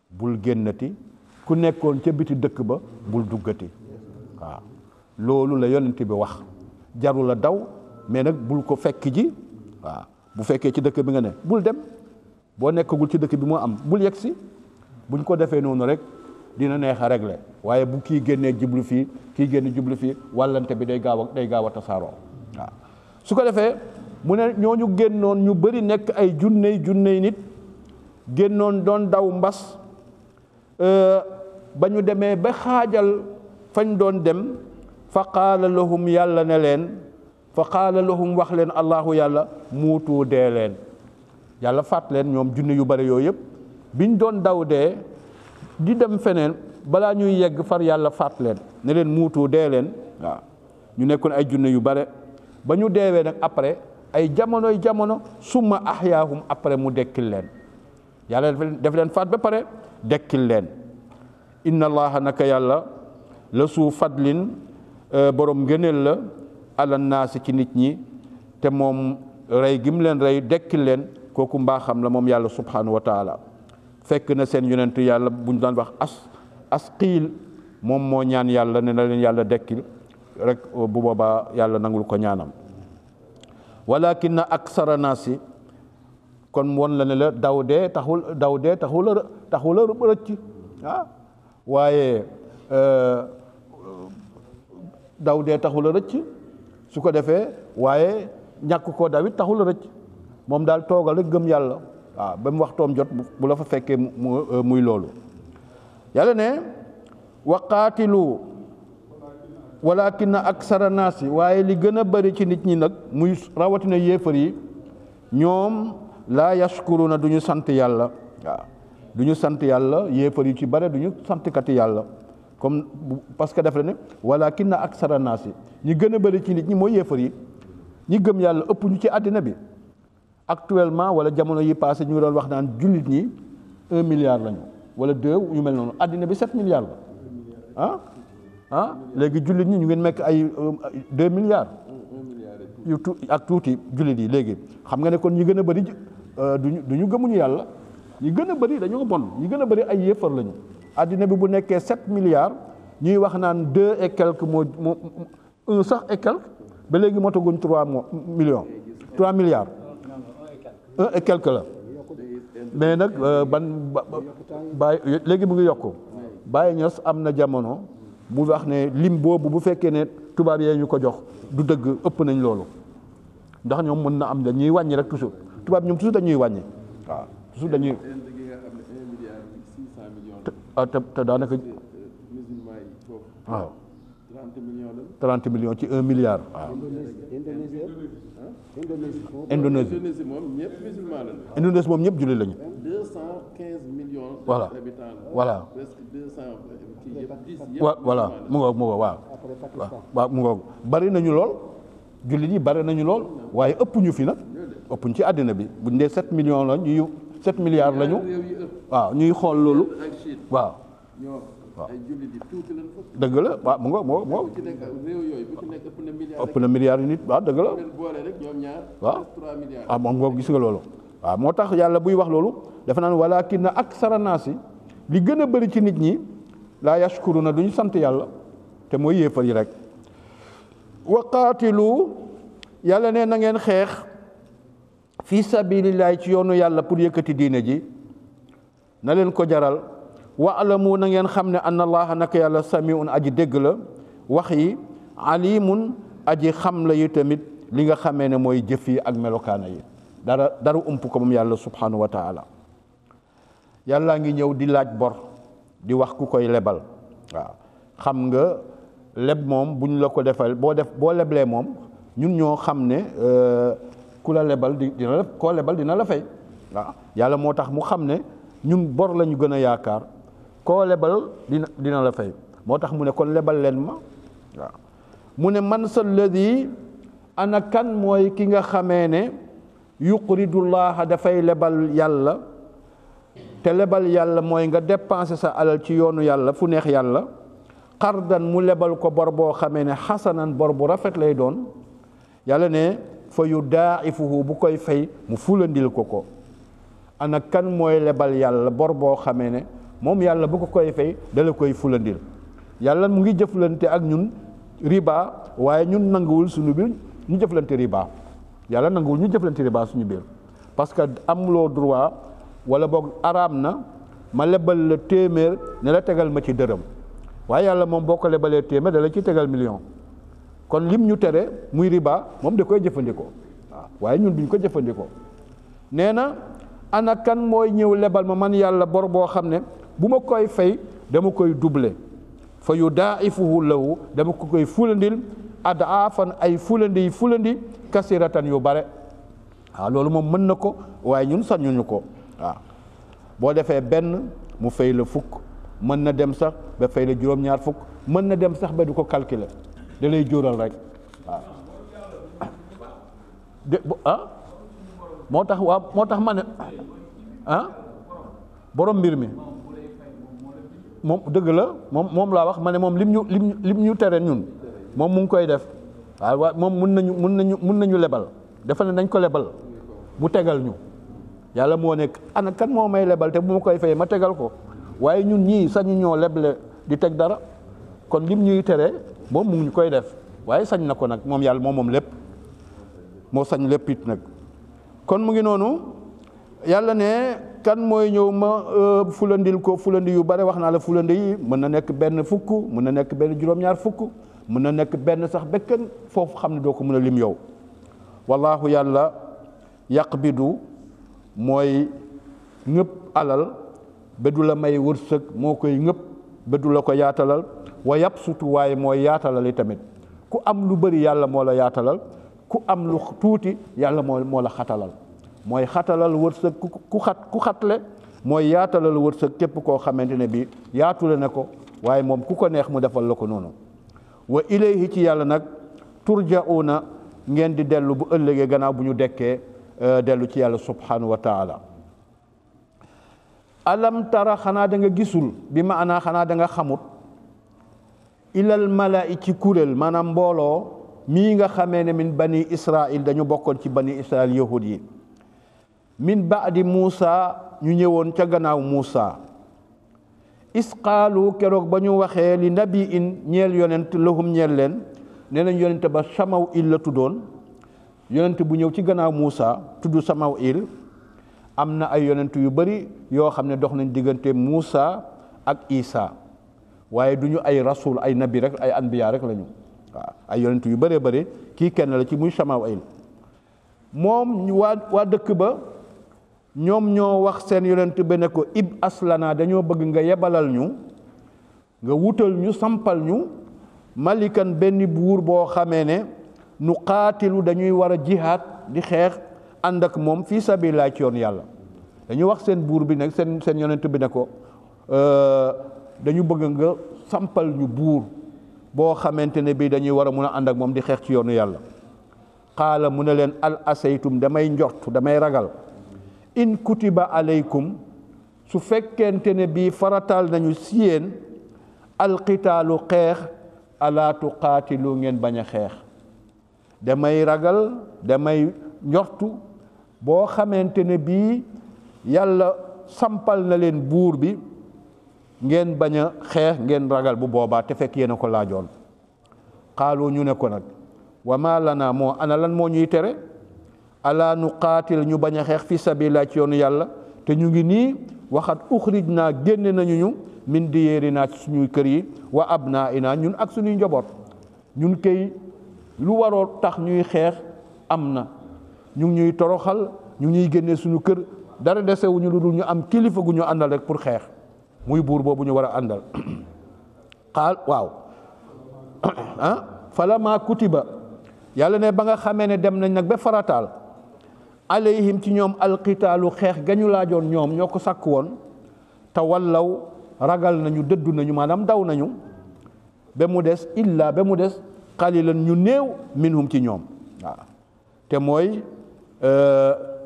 bul génnati ku nekkoon ca biti dëkk ba bul duggati waaw loolu la yonent bi wax jarul a daw mais nag bul ko fekk ji waaw bu fekkee ci dëkk bi nga ne bul dem boo nekkagul ci dëkk bi moo am bul yegg si buñ ko defee noonu rek dina neex a régler waaye bu kii génnee jublu fii kii génne jublu fii wàllante bi day gaaw a tasaaroo waaw su ko defee mu ne ñooñu génnoon ñu bëri nekk ay junney nit génnoon doon daw mbas ba ñu demee ba xaajal fañ doon dem fa qaala lahum yàlla ne leen fa qaala lahum wax leen allahu yàlla muutu dee leen yàlla faat leen ñoom junne yu bari yooyu yëpp biñ doon daw dee di dem feneen balaa ñuy yegg far yàlla faat leen ne leen muutu dee leen waaw ñu nekkoon ay junne yu bare ba ñu deewee nag après ay jamonoy jamono summa ahyaahum après mu dekkil leen yàlla def leen faat ba pare dekkil leen inna allaha naka yàlla la suu fadlin borom ngëneel la ala naasi ci nit ñi te moom rey gim leen rey dekkil leen kooku mbaaxam la moom yàlla subhanahu wa taala fekk na seen yonent yàlla buñ daan wax as qiil moom moo ñaan yàlla ne na leen yàlla dekkil rek bu boobaa yàlla nangul ko ñaanam walakin aksara naasi kon won la ne la daw dee taxul a rëcc waaye daw dee taxul a rëcc su ko defee waaye ñàkk koo dawit taxul a rëcc moom daal toogal rek gëm yàlla waaw ba mu waxtoom jot bu la fa fekkee muy loolu yàlla ne wa qaatilu walakin aksara naasi waaye li gën a bëri ci nit ñi nag muy rawatina yéefar yi ñoom laa yashkuruna du ñu sant yàlla waaw du ñu sant yàlla yéefar yu ci bare du ñu santkati yàlla comme parce que def la ne walakin aksara naasi ñi gën a bëri ci nit ñi mooy yéefar yi ñi gëm yàlla ëpp ñu ci àddina bi actuellement wala jamono yi passé ñu ngi doon wax naan jullit ñi 1 milliard lañu wala 2 ñu mel noonu àddina bi 7 milliards la léegi jullit ñi ñu ngi nekk ay 2 milliards yu ak tuuti jullit yi léegi xam nga ne kon ñi gën a bëri du ñu gëmuñu yàlla ñi gën a bëri dañoo bon ñi gën a bëri ay yéefar lañu àddina bi bu nekkee 7 milliards ñuy wax naan 2 et quelques moo 1 sax et quelques ba léegi motaguñ 3 millions 3 milliards 1 et quelques la mais nag Baye léegi mu ngi yokku Baye Niass am na jamono bu wax ne lim boobu bu fekkee ne tubaab yee ñu ko jox du dëgg ëpp nañ loolu ndax ñoom mën na am dañuy wàññi rek toujours tubaab ñoom toujours dañuy wàññi waaw toujours dañuy te daanaka waaw 30 millions ci 1 milliard waaw. Indonésie moom ñëpp jullit lañu. 215 millions. voilà voilà. presque 200 kii yëpp. voilà mu ngoog waaw. waaw mu ngoog bari nañu lool jullit yi bari nañu lool waaye ëpp ñu fi nag ëpp ñu ci àddina bi buñ dee 7 millions la ñuy 7 milliards lañu. waaw ñuy xool loolu. waaw. waaw dëgg la waaw mu ngoog ëpp na milliards yu nit waaw dëgg la waaw moom ngoog gis nga loolu waaw moo tax yàlla buy wax loolu dafa naan walaakinna aksara naasi li gën a bëri ci nit ñi laa yashkuruna duñu sant yàlla te mooy yéefar yi rek wa qaatilu yàlla ne na ngeen xeex fi sabilillahi ci yoonu yàlla pour yëkkati diine ji na leen ko jaral waalamu na ngeen xam ne anna allaha naka yàlla samiun aji dégg la wax yi alimun aji xam la yi tamit li nga xamee ne mooy jëf yi ak melokaana yi dara ump ko moom yàlla subhanahu wa taala yàlla ngi ñëw di laaj bor di wax ku koy lebal waaw xam nga leb moom buñ la ko defal boo leblee moom ñun ñoo xam ne ku la lebal dina la fay waaw yàlla moo tax mu xam ne ñun bor lañu gën a yaakaar koo lebal dina la fay moo tax mu ne kon lebal leen ma waaw mu ne man sa ladi ana kan mooy ki nga xamee ne yuqridullaha dafay lebal yàlla te lebal yàlla mooy nga dépenser sa alal ci yoonu yàlla fu neex yàlla xardan mu lebal ko bor boo xamee ne xasanan bor bu rafet lay doon yàlla ne fa yu daaifuhu bu koy fay mu fulandil ko ana kan mooy lebal yàlla bor boo xamee ne moom yàlla bu ko koy fay dala koy fulandil yàlla mu ngi jëflante ak ñun riba waaye ñun nanguwul suñu biir ñu jëflante riba yàlla nanguwul ñu jëflante riba suñu biir parce que amuloo droit wala boog araam na ma lebal la téeméer ne la tegal ma ci dërëm waaye yàlla moom boo ko lebalee téeméer da la ci tegal million kon lim ñu tere muy riba moom da koy jëfandikoo waaw waaye ñun duñ ko jëfandikoo nee na ana kan mooy ñëw lebal ma man yàlla bor boo xam ne bu ma koy fay dama koy doubler fa yu daaifuhu lahu dama ko koy fulandil adaafan ay fulandi kasiratan yu bare waaw loolu moom mën na ko waaye ñun sañuñu ko waaw boo defee benn mu fay la fukk mën na dem sax ba fay la juróom-ñaar fukk mën na dem sax ba du ko calculer da lay jóoral rek waaw moo tax waaw moo tax ma ne borom mbir mi moom dëgg la moom laa wax ma ne moom lim ñu tere ñun moom mu ngi koy def waaw moom mun nañu lebal dafa ne nañ ko lebal mu tegal ñu yàlla moo nekk ana kan moo may lebal te bu ma koy fay ma tegal ko waaye ñun ñii sañu ñoo leble di teg dara kon lim ñuy tere moom mu ngi koy def waaye sañ na ko nag moom yàlla moom lépp moo sañ lépp it nag kon mu ngi noonu yàlla ne kan mooy ñëw ma fulandil ko fulandi yu bare wax naa la fulandi yi mën na nekk benn fukk mën na nekk benn juróom-ñaar fukk mën na nekk benn sax bekkan foofu xam ne doo ko mën a lim yow wallaahu yàlla yaqbidu mooy ngëpp alal ba du la may wërsëg moo koy ngëpp ba du la ko yaatalal wa yabsutu waaye mooy yaatalal yi tamit ku am lu bëri yàlla moo la yaatalal ku am lu tuuti yàlla moo la xatalal mooy xatalal wërsëg ku xatle mooy yaatalal wërsëg képp koo xamante ne bi yaatule na ko waaye moom ku ko neex mu defal la ko noonu wa ilayhi ci yàlla nag turja'una ngeen di dellu bu ëllëgee gannaaw bu ñu dekkee dellu ci yàlla subhanahu wa taala alam tara xanaa da nga gisul bi maanaa xanaa da nga xamut ilal mala'i ci kuréel maanaam mbooloo mii nga xamee ne min bani israil dañu bokkoon ci bani israil yahud yi min baadi Muusa ñu ñëwoon ca gannaaw Muusa isqaalu keroog ba ñu waxee li nabi in ñeel yonent lahum ñeel leen nee nañ yonent ba samaw il la tuddoon yonent bu ñëw ci gannaaw Muusa tudd samaw il am na ay yonent yu bari yoo xam ne dox nañ diggante Muusa ak Isa waaye du ñu ay rasul ay nabi rek ay anbiya rek lañu waaw ay yonent yu bëree bëri kii kenn la ci muy samaw il moom waa dëkk ba ñoom ñoo wax seen yonent ba ne ko ib aslana dañoo bëgg nga yebalal ñu nga wutal ñu sampal ñu malikan benn buur boo xamee ne nu qaatilu dañuy war a jihaad di xeex ànd ak moom fii sabilillah ci yoon yàlla dañu wax seen buur bi nag seen yonent bi ne ko dañu bëgg nga sampal ñu buur boo xamante ne bii dañuy war a mun a ànd ak moom di xeex ci yoonu yàlla qaala mu ne leen al asaytum damay njort damay ragal in kutiba alaykum su fekkente ne bii farataal nañu si yéen alqitaalu xeex ala tuqaatilu ngeen bañ a xeex damay ragal damay njortu boo xamante ne bii yàlla sampal na leen buur bi ngeen bañ a xeex ngeen ragal bu boobaa te fekk yéen a ko laajoon xaalu ñu ne ko nag wa ma lana moo ana lan moo ñuy tere ala nu qaatil ñu bañ a xeex fi sabilillah ci yoonu yàlla te ñu ngi nii waxat uxrij naa génne nañu ñu min diyéerinaa ci suñuy kër yi wa abnaa inaa ñun ak suñuy njaboot ñun kay lu waroo tax ñuy xeex am na ñu ngi ñuy toroxal ñu ngi ñuy génne suñu kër dara desewuñu lu dul ñu am kilifa gu ñu àndal rek pour xeex muy buur boobu ñu war a àndal xaal waaw falama kutiba yàlla ne ba nga xamee ne dem nañ nag ba farataal alayhim ci ñoom alqitaalu xeex gañu laajoon ñoom ñoo ko sàkk woon te wallaw ragal nañu dëddu nañu maanaam daw nañu ba mu des qalilan ñu néew minhum ci ñoom waaw te mooy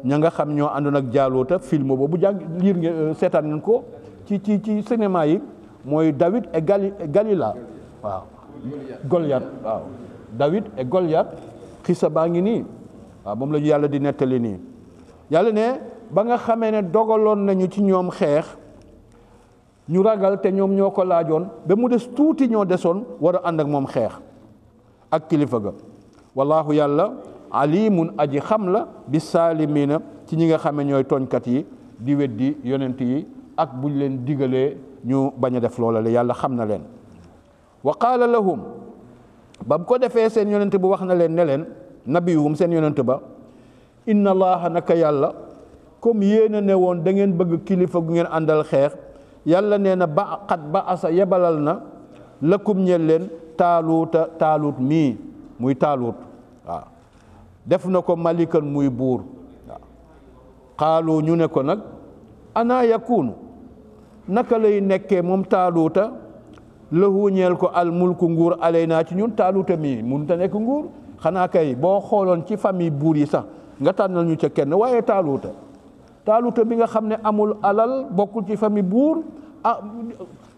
ña nga xam ñoo àndoon ak jaaloota film boobu jàng liir ngeen seetaan ngeen ko ci cinéma yi mooy David et Galila waaw Goliath waaw David et Goliath xisa baa ngi nii waaw moom la ñu yàlla di nettali nii yàlla ne ba nga xamee ne dogaloon nañu ci ñoom xeex ñu ragal te ñoom ñoo ko laajoon ba mu des tuuti ñoo desoon war a ànd ak moom xeex ak kilifa ga wallahu yàlla alimun aji xam la bi saalimina ci ñi nga xam ne ñooy tooñkat yi di weddi yonent yi ak buñ leen digalee ñu bañ a def loola la yàlla xam na leen wa qaala lahum ba mu ko defee seen yonent bu wax na leen ne leen nabiyuhum seen yonent ba inna allaha naka yàlla comme yéena ne woon da ngeen bëgg kilifa gu ngeen àndal xeex yàlla nee na ba xat ba asa yebalal na lakum ñeel leen taalut mii muy taalut waaw def na ko malikan muy buur waaw xaalu ñu ne ko nag ana yakunu naka lay nekkee moom taaluuta lahu ñeel ko al mulku nguur alaynaa ci ñun taaluta mi mënut a nekk nguur xanaa kay boo xooloon ci famille buur yi sax nga tànnal ñu ca kenn waaye taaluta bi nga xam ne amul alal bokkul ci famille buur ah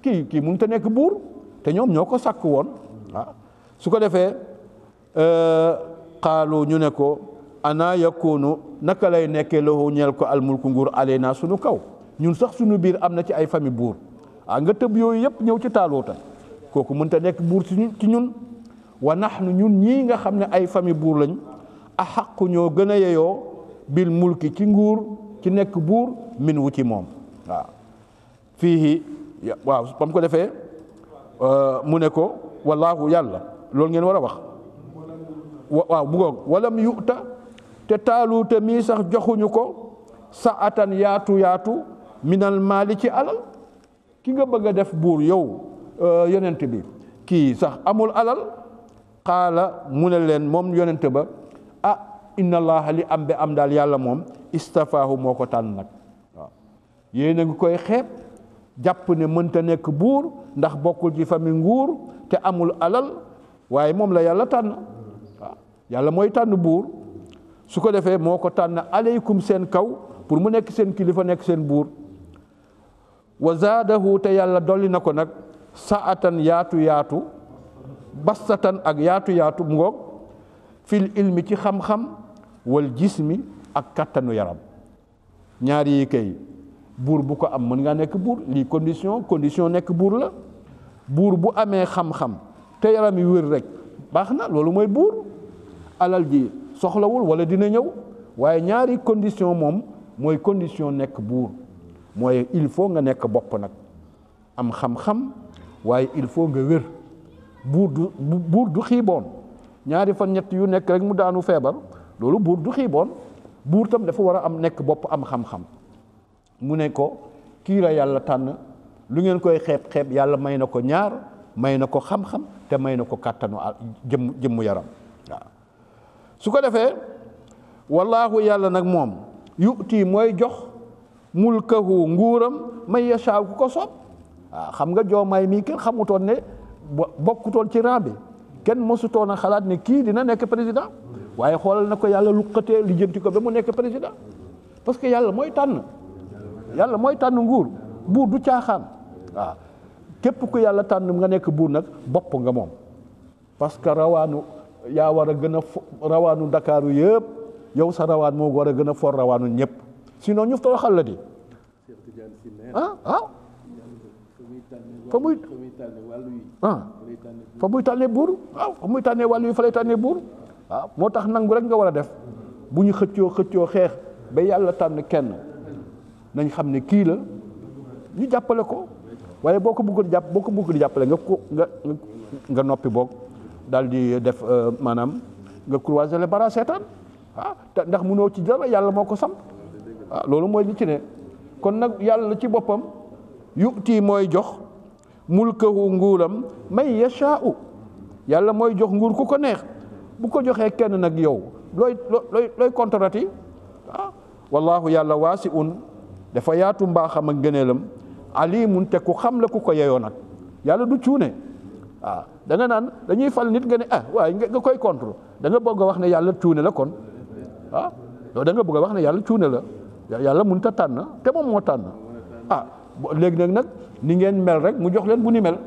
kii mënut a nekk buur te ñoom ñoo ko sàkk woon su ko defee xaalu ñu ne ko ana yakunu naka lay nekkee lahu ñeel ko al mulku nguur alaynaa suñu kaw ñun sax suñu biir am na ci ay famille buur nga tëb yooyu yëpp ñëw ci taaluta kooku mënta nekk buur ci ñun wa nahnu ñun ñii nga xam ne ay famille buur lañ a xaqu ñoo gën a yeyoo bil mulki ci nguur ci nekk buur min wu ci moom waaw fii waaw ba mu ko defee mu ne ko wallaahu yàlla loolu ngeen war a wax waaw bu goog walam yu'ta te taaluta mii sax joxuñu ko saatan yaatu minal maali ci alal ki nga bëgg a def buur yow yonent bi kii sax amul alal xaala mu ne leen moom yonent ba inna allaha li am be am daal yàlla moom istafaahu moo ko tànn nag waaw yéen a ngi koy xeeb jàpp ne mënta nekk buur ndax bokkul ci famille nguur te amul alal waaye moom la yàlla tànn waaw yàlla mooy tànn buur su ko defee moo ko tànn aleykum seen kaw pour mu nekk seen kilifa nekk seen buur wa zaadahu te yàlla dolli na ko nag saatan yaatu bastatan ak yaatu mu ngoog fil ilmi ci xam-xam wal jismi ak kattanu yaram ñaar yi kay buur bu ko am mën nga nekk buur lii condition nekk buur la buur bu amee xam-xam te yaram yi wér rek baax na loolu mooy buur alal ji soxlawul wala dina ñëw waaye ñaari condition moom mooy condition nekk buur mooy il faut nga nekk bopp nag am xam-xam waaye il faut nga wér buur du xiiboon ñaari fan ñett yu nekk rek mu daanu feebar loolu buur du xiiboon buur tam dafa war a am nekk bopp am xam-xam mu ne ko kii la yàlla tànn lu ngeen koy xeeb yàlla may na ko ñaar may na ko xam-xam te may na ko kàttanu jëmmu yaram waaw su ko defee wallaahu yàlla nag moom yu'ti mooy jox mulkahu nguuram may yashaa ku ko soob waaw xam nga Joomaay mii kenn xamutoon ne bokkutoon ci rang bi kenn mosutoon a xalaat ne kii dina nekk président waaye xoolal na ko yàlla luqatee lijjanti ko ba mu nekk président parce que yàlla mooy tànn nguur buur du caaxaan waaw képp ku yàlla tànn nga nekk buur nag bopp nga moom parce que rawaanu yaa war a gën a rawaanu Ndakaaru yëpp yow sa rawaan moo war a gën a for rawaanu ñëpp sinon ñu toroxal la di fa muy tànnee buur waaw fa muy tànnee wàllu yi fa lay tànnee buur waaw moo tax nangu rek nga war a def bu ñu xëccoo xeex ba yàlla tànn kenn nañ xam ne kii la ñu jàppale ko waaye boo ko bëgg di jàppale nga noppi boog daal di def maanaam nga croiser les bras seetaan ndax mënoo ci dara yàlla moo ko samp loolu mooy li ci ne kon nag yàlla ci boppam yu'ti mooy jox mulkahu nguuram may yashaa'u yàlla mooy jox nguur ku ko neex bu ko joxee kenn nag yow looy kontarati wallahu yàlla waasi'un dafa yaatu mbaaxam ak ngëneelam alimun te ku xam la ku ko yeyoo nag yàlla du cuune da nga naan dañuy fal nit nga ne waaye nga koy contre da nga bëgg a wax ne yàlla cuune la kon loolu da nga bëgg a wax ne yàlla cuune la yàlla mënut a tànn te moom moo tànn léegi nag ni ngeen mel rek mu jox leen bu ni mel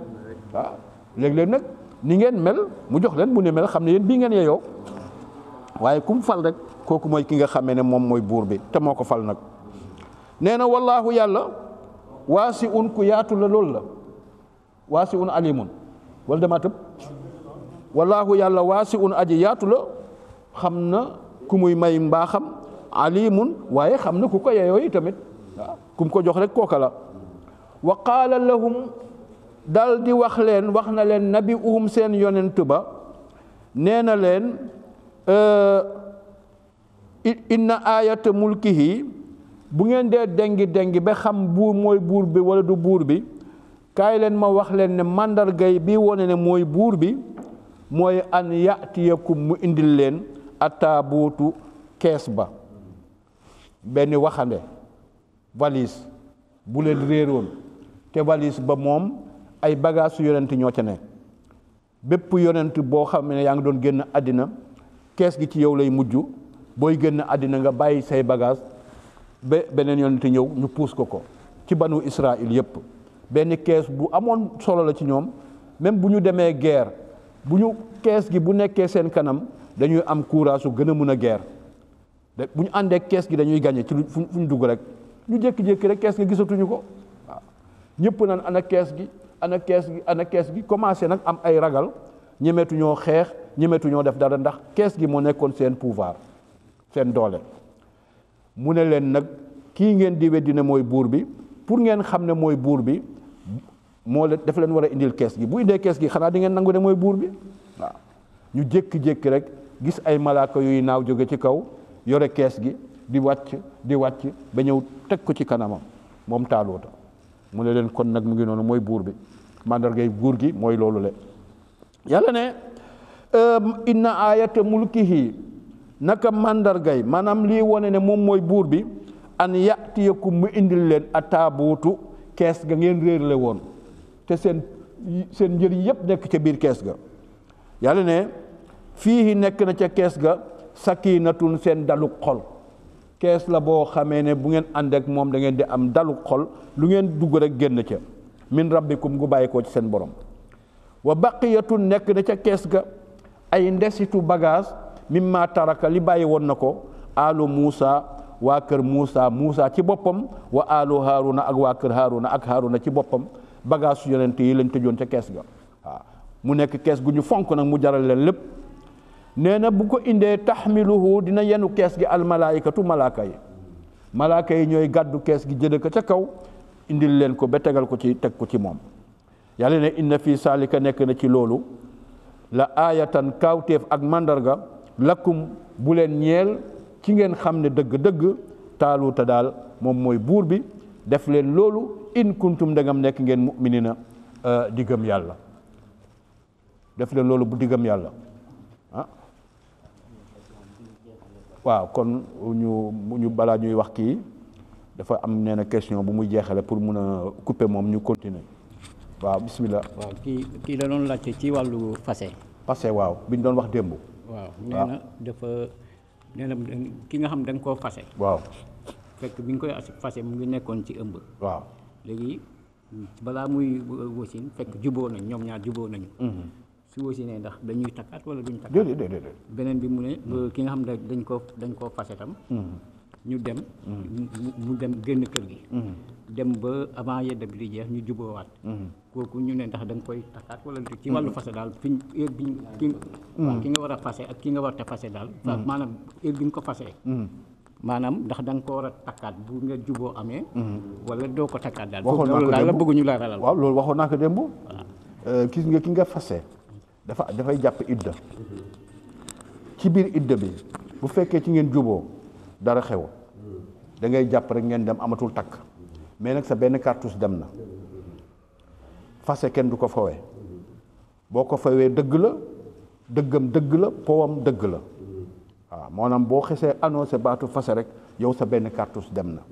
léegi nag ni ngeen mel mu jox leen bu ni mel xam ne yéen bii ngeen yeyoo waaye ku mu fal rek kooku mooy ki nga xamee ne moom mooy buur bi te moo ko fal nag nee na wallaahu yàlla waasi'un ku yaatu la loolu la waasi'un alimun wala dama tëb wallaahu yàlla waasi'un aji yaatu la xam na ku muy may mbaaxam alimun waaye xam na ku ko yeyoo yi tamit ku mu ko jox rek kooka la wa qaala lahum dal di wax na leen nabi'uhum seen yonent ba nee na leen inna ayata mulkihi bu ngeen dee dengi ba xam buur mooy buur bi wala du buur bi kaay leen ma wax leen ne màndargay bi wone ne mooy buur bi mooy an yatiyakum mu indil leen ataabuutu kees ba benn waxande valise bu leen réeroon te valise ba moom ay bagage su yonent ñoo ca ne bépp yonent boo xam ne yaa ngi doon génn àddina kees gi ci yow lay mujj booy génn àddina nga bàyyi say bagage ba beneen yonent ñëw ñu puus ko ci banu Israël yépp benn kees bu amoon solo la ci ñoom même bu ñu demee guerre bu ñu kees gi bu nekkee seen kanam dañuy am courage su gën a mën a guerre bu ñu àndee kees gi dañuy gagné ci fu ñu dugg rek ñu jékki-jékki rek kees gi gisatuñu ko waaw ñëpp naan ana kees gi ana kees gi ana kees gi commencé nag am ay ragal ñemeetuñoo xeex ñemeetuñoo def dara ndax kees gi moo nekkoon seen pouvoir seen doole mu ne leen nag kii ngeen di weddi ne mooy buur bi pour ngeen xam ne mooy buur bi moo leen dafa leen war a indil kees gi bu indee kees gi xanaa di ngeen nangu ne mooy buur bi waaw ñu jékki-jékki rek gis ay malaaka yuy naaw jóge ci kaw yore kees gi di wàcc ba ñëw teg ko ci kanamam moom Taaluuta mu ne leen kon nag mu ngi noonu mooy buur bi mandargay buur gi mooy loolu le yàlla ne inna ayata mulkihi naka mandargay maanaam lii wone ne moom mooy buur bi an yatiyakum mu indil leen a taabuutu kees ga ngeen réerle woon te seen njëriñ yépp nekk ca biir kees ga yàlla ne fii nekk na ca kees ga sakinatun seen daluk xol kees la boo xamee ne bu ngeen ànd ak moom da ngeen di am daluk xol lu ngeen dugg rek génn ca min rabbikum gu bàyyi ko ci seen borom wa baqiyatun nekk na ca kees ga ay ndesitu bagage mimma taraka li bàyyi woon na ko alu Muusa waa kër Muusa ci boppam wa alu Haaruna ak waa kër Haaruna ci boppam bagage su yonent yi lañ tëjoon ca kees ga waaw mu nekk kees gu ñu fonk nag mu jaral leen lépp nee na bu ko indee taxmiluhu dina yenu kees gi almalaikatu malaaka yi ñooy gàddu kees gi jële ko ca kaw indil leen ko ba tegal ko ci teg ko ci moom yàlla ne inna fii saalika nekk na ci loolu la aayatan kaawteef ak mandarga lakum bu leen ñeel ci ngeen xam ne dëgg-dëgg Taaluuta daal moom mooy buur bi def leen loolu in kuntum dangam nekk ngeen mu'minina di gëm yàlla def leen loolu bu di gëm yàlla waaw kon ñu balaa ñuy wax kii dafa am nee na question bu muy jeexale pour mun a couper moom ñu continuer waaw bismillah. waaw kii la doon laajte ci wàllu fase waaw bi ñu doon wax démb. waaw nee na dafa nee na ki nga xam da nga koo fase. waaw fekk bi nga koy fase mu ngi nekkoon ci ëmb. waaw léegi balaa muy wasin fekk juboo nañ ñoom ñaar juboo nañu. su wasinee ndax dañuy takkaat wala duñ takkaat. déedéet. beneen bi mu ne ki nga xam ne dañ koo fase tam. ñu dem. mu dem génn kër gi. dem ba avant yedda bi di jeex ñu juboowaat. kooku ñu ne ndax da nga koy takkaat wala ci wàllu fase daal fi heure bi ki nga war a fase ak ki nga war te fase daal. maanaam heure bi nga ko fasee. maanaam ndax da nga ko war a takkaat bu nga juboo amee. wala doo ko takkaat daal. waxoon naa ko loolu daal la bëgg ñu la ralal. waaw loolu waxoon naa ko démb. gis nga ki nga fase dafay jàpp idda ci biir idda bi bu fekkee ci ngeen juboo dara xew da ngay jàpp rek ngeen dem amatul takk mais nag sa benn cartouche dem na fase kenn du ko fawee boo ko fawee dëgg la dëggam dëgg la powam dëgg la waaw maanaam boo xesee annoncé baatu fase rek yow sa benn cartouche dem na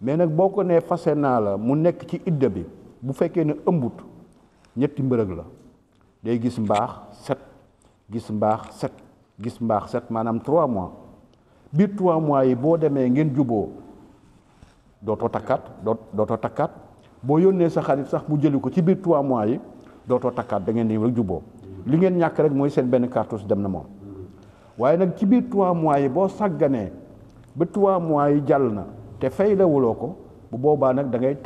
mais nag boo ko nee fase naa la mu nekk ci idda bi bu fekkee ne ëmbut ñetti mbërëg la day gis mbaax set gis mbaax set maanaam 3 mois biir 3 mois yi boo demee ngeen juboo dootoo takkaat boo yónnee sa xarit sax mu jëli ko ci biir 3 mois yi dootoo takkaat da ngeen di rek juboo li ngeen ñàkk rek mooy seen benn cartouche dem na moom waaye nag ci biir 3 mois yi boo sàgganee ba 3 mois yi jàll na te fay la wuloo ko bu boobaa nag da ngay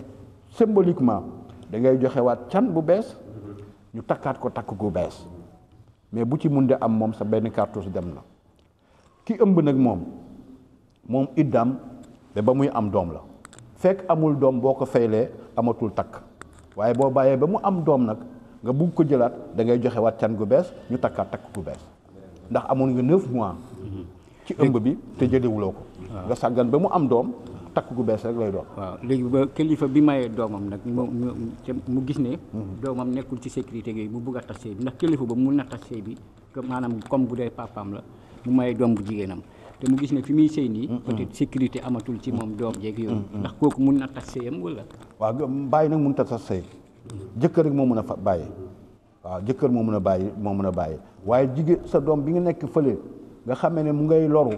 symboliquement da ngay joxewaat can bu bees ñu takkaat ko takk gu bees mais bu ci mun de am moom sa benn cartouche dem na ki ëmb nag moom iddaam ba muy am doom la fekk amul doom boo ko faylee amatul takk waaye boo bàyyee ba mu am doom nag nga bugg ko jëlaat da ngay joxewaat can gu bees ñu takkaat takk gu bees ndax amoon nga 9 mois ci ëmb bi te jëliwuloo ko nga sàggan ba mu am doom takk gu bees rek lay doon. waaw léegi ba kilifa bi mayee doomam nag mu gis ne. doomam nekkul ci sécurité yooyu mu bugg a tas sëy bi ndax kilifa ba mun na tas sëy bi maanaam comme bu dee papaam la mu mayee doom bu jigéenam te mu gis ne fi muy sëy nii. peut-être sécurité amatul ci moom doom jeeg yooyu. ndax kooku mun na tas sëyam wala. waaw bàyyi nag mun ta tas sëy jëkkër rek moo mën a fa bàyyi waaw jëkkër moo mën a bàyyi waaye jigéen sa doom bi nga nekk fële nga xamee ne mu ngay loru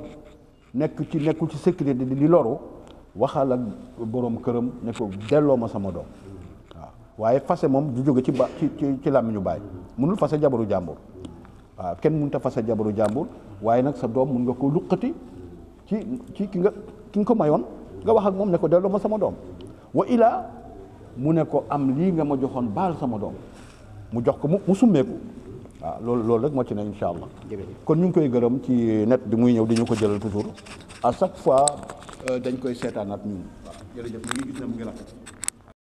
nekkul ci sécurité di loru waxal ak boroom këram ne ko delloo ma sama doom waaw waaye fase moom du jóge ci làmmiñu bàyyi mënul fase jabaru jàmbur waaw kenn mënut a fase jabaru jàmbur waaye nag sa doom mun nga ko luqati ci ki nga ko mayoon nga wax ak moom ne ko delloo ma sama doom wa ilaa mu ne ko am lii nga ma joxoon baal sama doom mu jox ko mu summeeku waaw loolu rek moo ci ne incha allah kon ñu ngi koy gërëm ci net bi muy ñëw di ñu ko jëlal toujours à chaque fois dañ koy seetaanaat ñun waaw jërëjëf ñu ngi gis ne mu ngi rafet